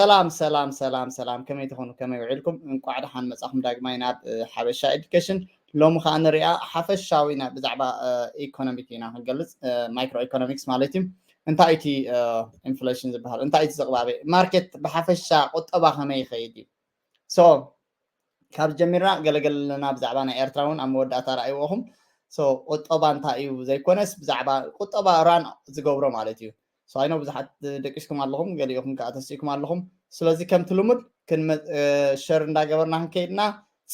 ሰላም ሰላም ሰላም ሰላም፣ ከመይ ትኾኑ? ከመይ ውዒልኩም? እንቋዕ ደሓን መጻኹም ዳግማይ ናብ ሓበሻ ኤዱኬሽን። ሎሚ ከዓ ንሪኣ ሓፈሻዊ ብዛዕባ ኢኮኖሚክ ኢና ክንገልፅ፣ ማይክሮ ኢኮኖሚክስ ማለት እዩ። እንታይ እቲ ኢንፍሌሽን ዝበሃል? እንታይ እቲ ዝቕባበ? ማርኬት ብሓፈሻ ቁጠባ ከመይ ይኸይድ እዩ? ሶ ካብ ጀሚርና ገለገለና ብዛዕባ ናይ ኤርትራ እውን ኣብ መወዳእታ ረኣይዎኹም። ቁጠባ እንታይ እዩ ዘይኮነስ ብዛዕባ ቁጠባ ራን ዝገብሮ ማለት እዩ። ኣይኖ ብዙሓት ደቂስኩም ኣለኹም፣ ገሊኦኹም ከዓ ተሲእኩም ኣለኹም። ስለዚ ከምቲ ልሙድ ሸር እንዳገበርና ክንከይድና፣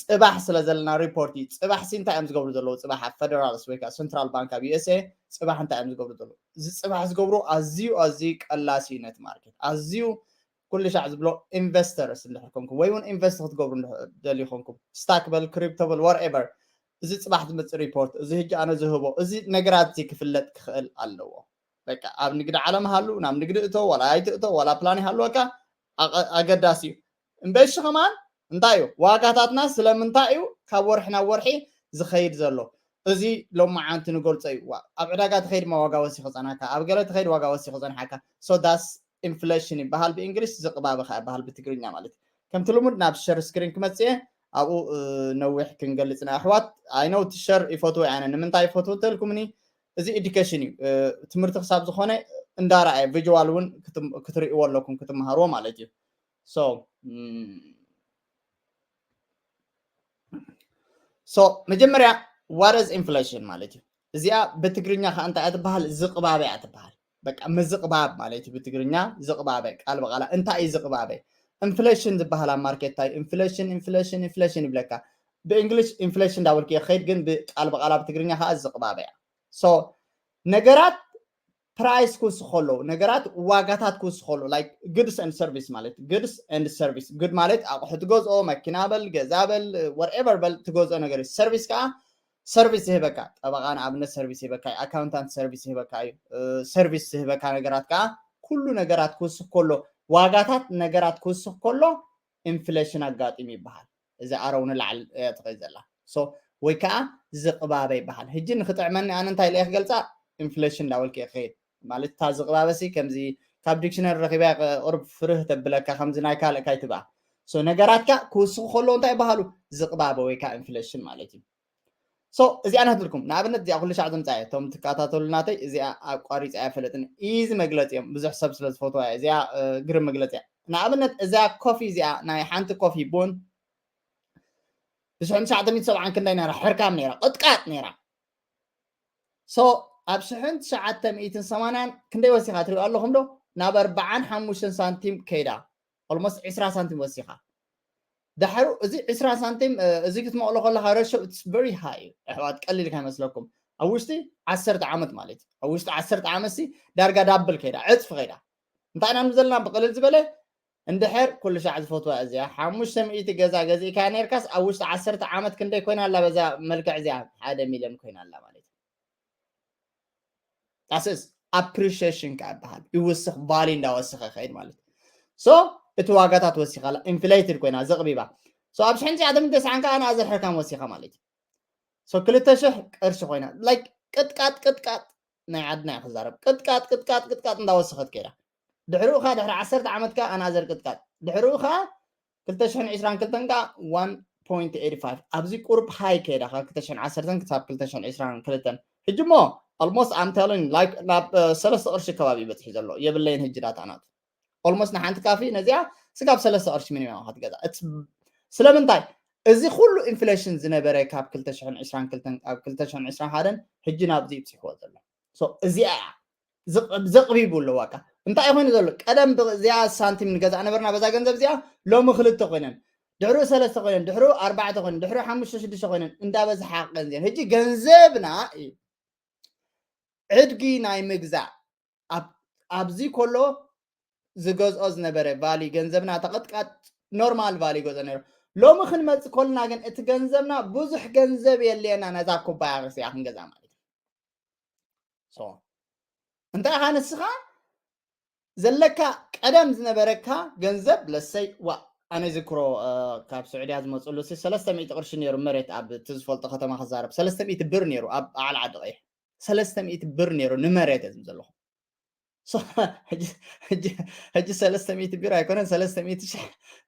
ፅባሕ ስለ ዘለና ሪፖርት እዩ። ፅባሕ ሲ እንታይ እዮም ዝገብሩ ዘለዉ? ፅባሕ ኣብ ፈደራልስ ወይ ከዓ ሰንትራል ባንክ ኣብ ዩኤስኤ ፅባሕ እንታይ እዮም ዝገብሩ ዘለዉ? እዚ ፅባሕ ዝገብሩ ኣዝዩ ኣዝዩ ቀላሲ እዩ ነቲ ማርኬት። ኣዝዩ ኩሉ ሻዕ ዝብሎ ኢንቨስተርስ እንድሕር ኮንኩም ወይ እውን ኢንቨስት ክትገብሩ ደልዩ ኮንኩም፣ ስታክ በል፣ ክሪፕቶ በል፣ ዋትኤቨር፣ እዚ ፅባሕ ዝመፅእ ሪፖርት፣ እዚ ህጂ ኣነ ዝህቦ፣ እዚ ነገራት እዚ ክፍለጥ ክኽእል ኣለዎ። በቃ ኣብ ንግዲ ዓለም ሃሉ፣ ናብ ንግዲ እቶ ዋላ ኣይትእቶ ዋላ ፕላን ይሃልወካ፣ ኣገዳሲ እዩ። እምበሺ ከማን እንታይ እዩ ዋጋታትና ስለምንታይ እዩ ካብ ወርሒ ናብ ወርሒ ዝኸይድ ዘሎ? እዚ ሎማዓንቲ ንገልፆ እዩ። ኣብ ዕዳጋ ትኸይድ ማ ዋጋ ወሲኹ ፀናካ፣ ኣብ ገለ ትኸይድ ዋጋ ወሲኹ ፀንሓካ። ሶ ዳስ ኢንፍሌሽን ይበሃል ብእንግሊሽ፣ ዝቕባበ ከዓ ይበሃል ብትግርኛ ማለት እዩ። ከምቲ ልሙድ ናብ ሸር ስክሪን ክመፅእ እየ፣ ኣብኡ ነዊሕ ክንገልፅ ኢና ኣሕዋት። ኣይነው እቲ ሸር ይፈትዎ ኣነ። ንምንታይ ይፈትዎ ተልኩምኒ? እዚ ኤዱኬሽን እዩ። ትምህርቲ ክሳብ ዝኾነ እንዳረኣየ ቪዥዋል እውን ክትርእይዎ ኣለኩም ክትመሃርዎ ማለት እዩ። ሶ ሶ መጀመርያ ዋት ኢዝ ኢንፍሌሽን ማለት እዩ። እዚኣ ብትግርኛ ከዓ እንታይ እያ ትበሃል? ዝቕባበ እያ ትበሃል። በቃ ምዝቕባብ ማለት እዩ ብትግርኛ። ዝቕባበ ቃል ብቃላ እንታይ እዩ ዝቕባበ? ኢንፍሌሽን ዝበሃል ኣብ ማርኬት እንታይ? ኢንፍሌሽን ኢንፍሌሽን ኢንፍሌሽን ይብለካ። ብእንግሊሽ ኢንፍሌሽን እንዳበልኩ እየ ክኸይድ፣ ግን ብቃል ብቃላ ብትግርኛ ከዓ ዝቕባበ እያ። ሶ ነገራት ፕራይስ ክውስኽ ከሎ፣ ነገራት ዋጋታት ክውስኽ ከሎ፣ ላይክ ጉድስ ኤንድ ሰርቪስ ማለት፣ ጉድስ ኤንድ ሰርቪስ፣ ጉድ ማለት ኣቑሑ ትገዝኦ፣ መኪና በል፣ ገዛ በል፣ ዋትኤቨር በል ትገዝኦ ነገር እዩ። ሰርቪስ ከዓ ሰርቪስ ዝህበካ፣ ጠበቃ ንኣብነት ሰርቪስ ይህበካ እዩ፣ ኣካውንታንት ሰርቪስ ይህበካ እዩ። ሰርቪስ ዝህበካ ነገራት ከዓ ኩሉ ነገራት ክውስኽ ከሎ፣ ዋጋታት ነገራት ክውስኽ ከሎ ኢንፍሌሽን ኣጋጢሙ ይበሃል። እዚ ኣረው ንላዕሊ እያ ትኸይድ ዘላ። ሶ ወይ ከዓ ዝቕባበ ይበሃል። ሕጂ ንክጥዕመኒ ኣነ እንታይ ኢለ እየ ክገልፃ? ኢንፍሌሽን እንዳበልኩ እየ ክኸይድ። ማለት እታ ዝቕባበ ሲ ከምዚ ካብ ዲክሽነሪ ረኺባ እያ ቁሩብ ፍርህ ተብለካ፣ ከምዚ ናይ ካልእ ካይትብኣ። ሶ ነገራት ከዓ ክውስኹ ከለዉ እንታይ ይበሃሉ? ዝቕባበ ወይ ከዓ ኢንፍሌሽን ማለት እዩ። ሶ እዚኣ ናትልኩም ንኣብነት እዚኣ ኩሉ ሻዕ ዘምፃ እየ። እቶም ትከታተሉ ናተይ እዚኣ ኣቋሪፃ እያ ፈለጥን። ኢዚ መግለፂ እዮም፣ ብዙሕ ሰብ ስለ ዝፈትዋ እያ እዚኣ። ግርም መግለፂ እያ። ንኣብነት እዛ ኮፊ እዚኣ ናይ ሓንቲ ኮፊ ቡን ብሽሕን ትሽዓተ ሚእቲ ሰብዓን ክንደይ ነራ? ሕርካም ነራ፣ ቅጥቃጥ ነራ። ሶ ኣብ ሽሕን ትሽዓተ ሚእትን ሰማንያን ክንደይ ወሲኻ ትሪኦ ኣለኹም ዶ? ናብ ኣርባዓን ሓሙሽተን ሳንቲም ከይዳ። ኦልሞስት ዕስራ ሳንቲም ወሲኻ። ዳሕሩ እዚ ዕስራ ሳንቲም እዚ ክትመቕሎ ከለካ ሬሾ ኢትስ ቨሪ ሃይ እዩ ኣሕዋት፣ ቀሊል ከይመስለኩም። ኣብ ውሽጢ ዓሰርተ ዓመት ማለት እዩ። ኣብ ውሽጢ ዓሰርተ ዓመት ሲ ዳርጋ ዳብል ከይዳ፣ ዕፅፊ ከይዳ። እንታይ ኢና ንብል ዘለና? ብቅልል ዝበለ እንድሕር ኩሉ ሻዕ ዝፈትዋ እዚኣ ሓሙሽተ ሚእቲ ገዛ ገዚእካ ነርካስ ኣብ ውሽጢ ዓሰርተ ዓመት ክንደይ ኮይና ኣላ? በዛ መልክዕ እዚኣ ሓደ ሚልዮን ኮይና ኣላ ማለት እዩ። ዳስስ ኣፕሪሺዬሽን ከዓ ይበሃል። ይውስኽ፣ ቫልዩ እንዳወሰኸ ይኸይድ ማለት እዩ። ሶ እቲ ዋጋታት ወሲኻ ኣላ፣ ኢንፍሌትድ ኮይና ዘቕቢባ። ሶ ኣብ ሽሕን ትሽዓተ ሚእትን ተስዓን ከዓ ኣናዘር ሕርካም ወሲኻ ማለት እዩ። ሶ ክልተ ሽሕ ቅርሺ ኮይና ላይክ ቅጥቃጥ ቅጥቃጥ ናይ ዓድና እየ ክዛረብ። ቅጥቃጥ ቅጥቃጥ ቅጥቃጥ እንዳወሰኸት ከይዳ። ድሕሪኡ ከዓ ድሕሪ ዓሰርተ ዓመት ከዓ ኣናዘር ቅጥቃጥ። ድሕሪኡ ከዓ ክልተ ሽሕን ዕስራን ክልተን ከዓ ዋን ፖይንት ኤይቲ ፋይቭ ኣብዚ ቁሩብ ሃይ ከይዳ ካብ ክልተ ሽሕን ዓሰርተን ክሳብ ክልተ ሽሕን ዕስራን ክልተን። ሕጂ እሞ ኦልሞስት ኣም ቴሊንግ ላይክ ናብ ሰለስተ ቅርሺ ከባቢ በፅሒ ዘሎ የብለይን። ሕጂ ዳታ ናቱ ኦልሞስት ንሓንቲ ካፊ ነዚኣ ስጋብ ሰለስተ ቅርሺ ሚኒማም ክትገዛ። ስለምንታይ? እዚ ኩሉ ኢንፍሌሽን ዝነበረ ካብ ክልተ ሽሕን ዕስራን ክልተን ኣብ ክልተ ሽሕን ዕስራን ሓደን ሕጂ ናብዚ ይብፅሕዎ ዘሎ። እዚኣ እያ ዘቕቢቡ ኣሎ ዋጋ። እንታይ ኮይኑ ዘሎ? ቀደም እዚኣ ሳንቲም ንገዛእ ነበርና በዛ ገንዘብ እዚኣ፣ ሎሚ ክልተ ኮይነን፣ ድሕሩ ሰለስተ ኮይነን፣ ድሕሩ ኣርባዕተ ኮይነን፣ ድሕሩ ሓሙሽተ ሽዱሽተ ኮይነን እንዳበዝሓ ገንዘብ። ሕጂ ገንዘብና እዩ ዕድጊ ናይ ምግዛእ ኣብዚ ከሎ ዝገዝኦ ዝነበረ ቫሊ ገንዘብና ተቐጥቃጥ ኖርማል ቫሊ ገዝኦ ነይሩ። ሎሚ ክንመጽእ ከልና ግን እቲ ገንዘብና ብዙሕ ገንዘብ የድልየና ነዛ ኩባያ ርሲያ ክንገዛ ማለት እዩ። እንታይ ኢኻ ንስኻ ዘለካ ቀደም ዝነበረካ ገንዘብ ለሰይ ዋ ኣነ ዝክሮ ካብ ስዑድያ ዝመፅሉ ሰለስተ ሚእቲ ቅርሺ ነይሩ መሬት ኣብ እቲ ዝፈልጦ ከተማ ክዛረብ ሰለስተ ሚእቲ ብር ነይሩ ኣብ ዓዓል ዓዲ ቀይሕ ሰለስተ ሚእቲ ብር ነይሩ ንመሬት እየ ዝም ዘለኹ ሕጂ ሰለስተ ሚእቲ ቢሮ ኣይኮነን፣ ሰለስተ ሚእቲ ሽሕ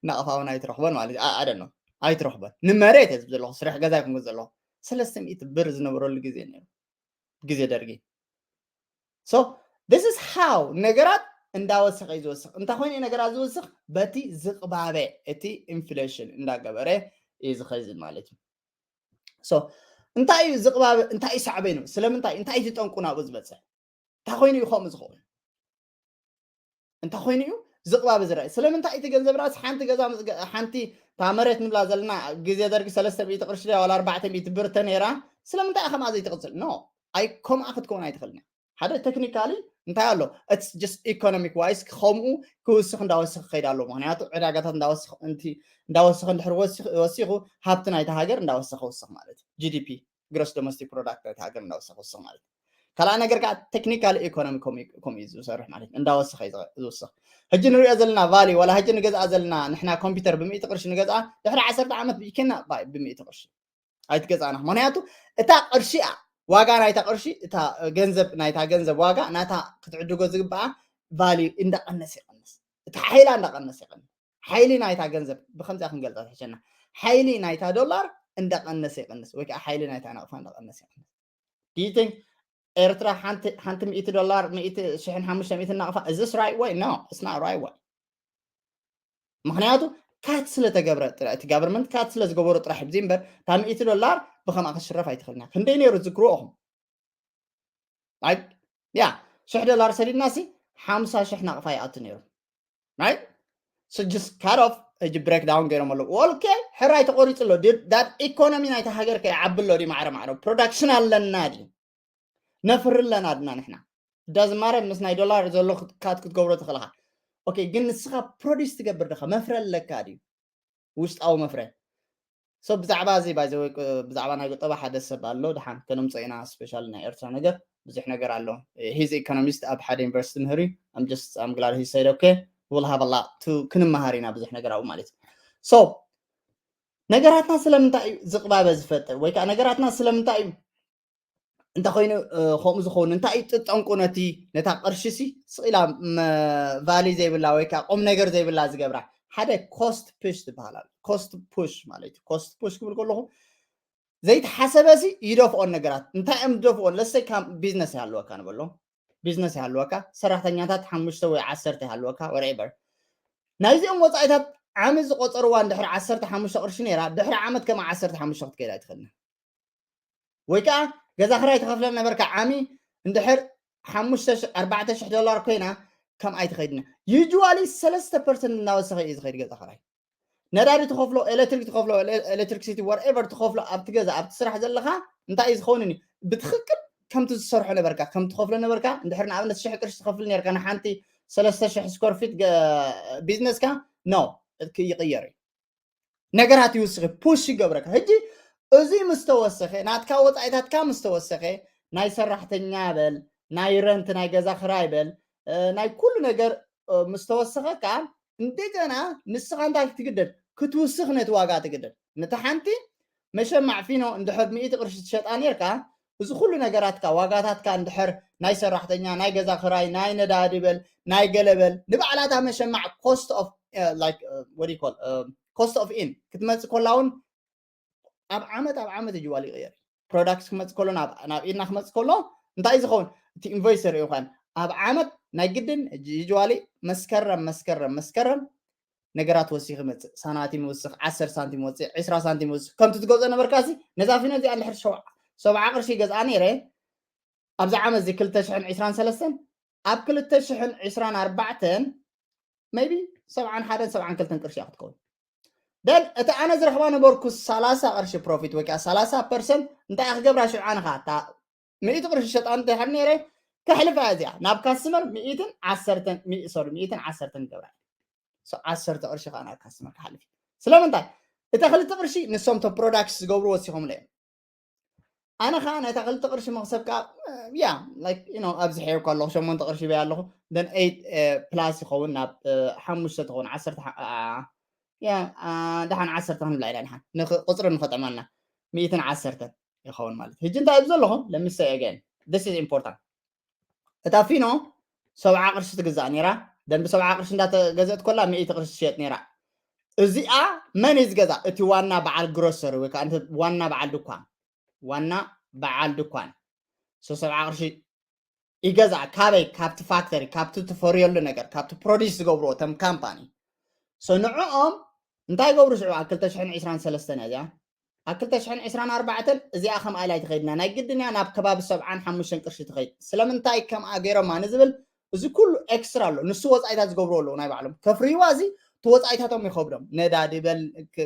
ናቕፋ እውን ኣይትረኽቦን ማለት እዩ። ኣደኖ ኣይትረኽቦን። ንመሬት እየ ዝብል ዘለኹ፣ ስራሕ ገዛ ይኮንኩ ዘለኹ። ሰለስተ ሚእቲ ብር ዝነበረሉ ግዜ ነይሩ፣ ግዜ ደርጊ። So this is how ነገራት እንዳወሰኸ እዩ ዝወስኽ። እንታይ ኮይኑ እዩ ነገራት ዝወስኽ? በቲ ዝቕባበ፣ እቲ ኢንፍሌሽን እንዳገበረ እዩ ዝኸይድ ማለት እዩ። So እንታይ እዩ ዝቕባበ? እንታይ እዩ ሳዕቤኑ? ስለምንታይ? እንታይ እዩ ጠንቁ ናብኡ ዝበፅሕ? እንታይ ኮይኑ እዩ ከምኡ ዝኸውን? እንታይ ኮይኑ እዩ ዝቕባበ ዝረኣይ? ስለምንታይ እቲ ገንዘብ ራስ ሓንቲ ገዛ ምስ ገ-፣ ሓንቲ እታ መሬት ንብላ ዘለና ግዜ ደርጊ ሰለስተ ሚእቲ ቅርሺ ድያ ዋላ ኣርባዕተ ሚእቲ ብር ተነይራ፣ ስለምንታይ እያ ከምኣ ዘይትቕፅል? ኖ፣ ኣይ ከምኣ ክትከውን ኣይትኽእልን እያ። ሓደ ቴክኒካሊ እንታይ ኣሎ? It's just economic wise ከምኡ ክውስኽ እንዳወስኽ ክኸይድ ኣሎ። ምክንያቱ ዕዳጋታት እንዳወስኽ እንቲ እንዳወስኽ እንድሕር ወሲኽ-፣ ወሲኹ ሃብቲ ናይታ ሃገር እንዳወሰኸ ወስኽ ማለት እዩ። ጂ ዲ ፒ፣ ግሮስ ዶሜስቲክ ፕሮዳክት ናይታ ሃገር እንዳወሰኸ ወስኽ ማለት እዩ። ካልኣ ነገር ከዓ ቴክኒካሊ ኢኮኖሚ ከምኡ እዩ፣ ከምኡ እዩ ዝሰርሕ ማለት እዩ። እንዳወሰኸ እዩ ዝወስኽ። ሕጂ ንሪኦ ዘለና ቫሊ ዋላ ሕጂ ንገዝኣ ዘለና ንሕና ኮምፒውተር ብሚእቲ ቅርሺ ንገዝኣ ድሕሪ ዓሰርተ ዓመት ብኢኬና ባይ ብሚእቲ ቅርሺ ኣይትገዛእና። ምክንያቱ እታ ቅርሺ እያ፣ ዋጋ ናይታ ቅርሺ፣ እታ ገንዘብ፣ ናይታ ገንዘብ ዋጋ ናታ ክትዕድጎ ዝግባኣ ቫልዩ እንዳቀነሰ ይቀንስ፣ እታ ሓይላ እንዳቀነሰ ይቀንስ። ሓይሊ ናይታ ገንዘብ ብከምዚኣ ክንገልፃ ትሕሸና፣ ሓይሊ ናይታ ዶላር እንዳቀነሰ ይቀንስ፣ ወይ ከዓ ሓይሊ ናይታ ናቕፋ እንዳቀነሰ ይቀንስ። Do you think ኤርትራ ሓንቲ፣ ሓንቲ ሚእቲ ዶላር፣ ሚእቲ ሽሕን ሓሙሽተ ሚእቲ ናቕፋ፣ is this right way? No, it's not right way። ምክንያቱ ካት ስለተገብረ ጥራይ፣ እቲ ጋቨርንመንት ካት ስለ ዝገበሩ ጥራሕ ብዚ እምበር እታ ሚእቲ ዶላር ብከምኣ ክትሽረፍ ኣይትኽእልን እያ። ክንደይ ነይሩ ዝዝክርዎ ኢኹም? ያ ሽሕ ዶላር ሰዲድና ሲ ሓምሳ ሽሕ ናቕፋ ይኣቱ ነይሩ። Right? So just cut off፣ ሕጂ ብሬክ ዳውን ገይሮም ኣለዉ። ኦኬ፣ ሕራይ ተቆሪፁ ኣሎ። ዳት ኢኮኖሚ ናይታ ሃገር ከይዓቢ ኣሎ ድዩ? ማዕረ ማዕረ ፕሮዳክሽን ኣለና ድዩ? ነፍሪ ኣለና ድና ንሕና? ዳዝማረ ምስ ናይ ዶላር ዘሎ ካት ክትገብሮ ትኽእልኻ። ኦኬ፣ ግን ንስኻ ፕሮዲስ ትገብር ድኻ? መፍረ ኣለካ ድዩ? ውሽጣዊ መፍረ። So ብዛዕባ እዚ ባይዘወይ ብዛዕባ ናይ ቁጠባ ሓደ ሰብ ኣሎ፣ ድሓን ከነምፅኦ ኢና። ስፔሻሊ ናይ ኤርትራ ነገር ብዙሕ ነገር ኣሎ። He's economist፣ ኣብ ሓደ ዩኒቨርሲቲ ምህር እዩ። I'm just, I'm glad he said okay, we'll have a lot to ክንመሃር ኢና ብዙሕ ነገር ኣብኡ ማለት እዩ። So ነገራትና ስለምንታይ እዩ ዝቕባበ ዝፈጥር ወይ ከዓ ነገራትና ስለምንታይ እዩ እንተኮይኑ ከምኡ ዝኸውን እንታይ እዩ ጠንቁ? ነቲ፣ ነታ ቅርሺ ሲ ስቕ ኢላ ቫሊ ዘይብላ ወይ ከዓ ቁም ነገር ዘይብላ ዝገብራ ሓደ ኮስት ፑሽ ዝበሃል ኣሎ። ኮስት ፑሽ ማለት እዩ። ኮስት ፑሽ ክብል ከለኹ ዘይተሓሰበ ሲ ይደፍኦን ነገራት። እንታይ እዮም ዝደፍኦን? ለሰይ ካብ ቢዝነስ ይሃልወካ ንበሎ፣ ቢዝነስ ይሃልወካ፣ ሰራሕተኛታት ሓሙሽተ ወይ ዓሰርተ ይሃልወካ፣ ወሬቨር። ናይዚኦም ወፃኢታት ዓሚ ዝቆፀርዋ እንድሕር ዓሰርተ ሓሙሽተ ቅርሺ ነይራ፣ ድሕሪ ዓመት ከማ ዓሰርተ ሓሙሽተ ክትከይድ ኣይትኽእልን። ወይ ከዓ ገዛ ክራይ ትኸፍለ ነበርካ ዓሚ እንድሕር ሓሙሽተ ሽሕ፣ ኣርባዕተ ሽሕ ዶላር ኮይና ከም ኣይትኸይድና። ዩጅዋሊ ሰለስተ ፐርሰንት እናወሰኸ እዩ ዝኸይድ ገዛ ክራይ። ነዳዲ ትኸፍሎ፣ ኤሌክትሪክ ትኸፍሎ፣ ኤሌክትሪክሲቲ ወርኤቨር ትኸፍሎ ኣብቲ ገዛ ኣብቲ ስራሕ ዘለኻ እንታይ እዩ ዝኸውን እዩ? ብትኽክል ከምቲ ዝሰርሖ ነበርካ፣ ከም ትኸፍሎ ነበርካ። እንድሕር ንኣብነት ሽሕ ቅርሺ ትኸፍል ነርካ ንሓንቲ ሰለስተ ሽሕ ስኮር ፊት ቢዝነስካ ኖ ይቕየር እዩ። ነገራት ይውስኺ፣ ፑሽ ይገብረካ። ሕጂ እዚ ምስ ተወሰኸ፣ ናትካ ወፃኢታትካ ምስ ተወሰኸ፣ ናይ ሰራሕተኛ በል፣ ናይ ረንት፣ ናይ ገዛ ክራይ በል፣ ናይ ኩሉ ነገር ምስ ተወሰኸካ እንደገና ንስኻ እንታይ ትግደድ? ክትውስኽ ነቲ ዋጋ ትግደድ። ነቲ ሓንቲ መሸማዕ ፊኖ እንድሕር ሚእቲ ቅርሺ ትሸጣ ነርካ፣ እዚ ኩሉ ነገራትካ፣ ዋጋታትካ እንድሕር ናይ ሰራሕተኛ፣ ናይ ገዛ ክራይ፣ ናይ ነዳዲ በል፣ ናይ ገለ በል፣ ንባዕላታ መሸማዕ ኮስት ኦፍ፣ ላይክ፣ what do you call፣ ኮስት ኦፍ ኢን ክትመጽእ ኮላ እውን ኣብ ዓመት፣ ኣብ ዓመት ዩጅዋሊ ይቕየር። ፕሮዳክት ክመጽእ ከሎ፣ ናብ፣ ናብ ኢድና ክመጽእ ከሎ እንታይ እዩ ዝኸውን? እቲ ኢንቮይስ ርኢ እንኳን ኣብ ዓመት ናይ ግድን ዩጅዋሊ መስከረም፣ መስከረም፣ መስከረም ነገራት ወሲኹ ይመጽእ። ሳናቲም ይውስኽ፣ ዓሰርተ ሳንቲም ይወጽእ፣ ዕስራ ሳንቲም ይወስኽ። ከምቲ ትገዝኦ ነበርካ ሲ ነዛ ፊኖ እዚኣ እንድሕር ሸውዓ-፣ ሰብዓ ቅርሺ ይገዝኣ ነይረ፣ ኣብዚ ዓመት እዚ ክልተ ሽሕን ዕስራን ሰለስተን፣ ኣብ ክልተ ሽሕን ዕስራን ኣርባዕተን ሜይቢ ሰብዓን ሓደን ሰብዓን ክልተን ቅርሺ እያ ክትከውን። ደን እቲ ኣነ ዝረኽባ ነበርኩ ሰላሳ ቅርሺ ፕሮፊት ወይ ከዓ ሰላሳ ፐርሰንት እንታይ እያ ክገብራ ሽዑ ኣነኻ እታ ሚእቲ ቅርሺ ሸጣ እንድሕር ነይረ ከሕልፋ እያ እዚኣ ናብ ካስተመር ሚእትን ዓሰርተን፣ ሚ-፣ ሶሪ፣ ሚእትን ዓሰርተን ገብራ። So ዓሰርተ ቅርሺ ከዓ ናብ ካስተመር ክሓልፍ እዩ። ስለምንታይ? እታ ክልተ ቅርሺ ንሶም ቶም ፕሮዳክት ዝገብሩ ወሲኾምለ እዮም። ኣነ ከዓ ነታ ክልተ ቅርሺ መኽሰብ ከዓ፣ ያ፣ ላይክ፣ ዩ ኖ፣ ኣብዚሐ እኳ ኣለኹ፣ ሸሞንተ ቅርሺ በይ ኣለኹ፣ ደን ኤይት ፕላስ ይኸውን ናብ፣ እ፣ ሓሙሽተ ትኸውን፣ ዓሰርተ ሓ-፣ ኣ፣ ያ፣ ኣ፣ ደሓን ዓሰርተ ክንብላ ኢና፣ ደሓን ንኽ-፣ ቁፅሪ ንኸጠመልና፣ ሚእትን ዓሰርተን ይኸውን ማለት። ሕጂ እንታይ ኣብዚ ዘለኹ? Let me say again, this is important። እታ ፊኖ ሰብዓ ቅርሺ ትግዛእ ነይራ። ደን ብሰብዓ ቅርሺ እንዳተገዘእት ኮላ ሚእቲ ቅርሺ ትሸጥ ነይራ። እዚኣ መን እዩ ዝገዛ? እቲ ዋና በዓል ግሮሰሪ ወይ ከዓ ዋና በዓል ድኳን፣ ዋና በዓል ድኳን ሰብዓ ቅርሺ ይገዛ። ካበይ? ካብቲ ፋክተሪ፣ ካብቲ ትፈርየሉ ነገር፣ ካብቲ ፕሮዲስ ዝገብርዎ ተም ካምፓኒ። ንዕኦም እንታይ ይገብሩ ሽዑ? ኣብ ክልተ ሽሕን ዕስራን ሰለስተን እያ እዚኣ፣ ኣብ ክልተ ሽሕን ዕስራን ኣርባዕተን እዚኣ ከምኣ ኢላ ትኸይድና፣ ናይ ግድን እያ ናብ ከባቢ ሰብዓን ሓሙሽተን ቅርሺ ትኸይድ። ስለምንታይ ከምኣ ገይሮማ ንዝብል፣ እዚ ኩሉ ኤክስትራ ኣሎ። ንሱ ወፃኢታት ዝገብሩ ኣለዉ ናይ ባዕሎም። ከፍርይዋ እዚ እቲ ወፃኢታቶም ይኸብዶም። ነዳዲ በል፣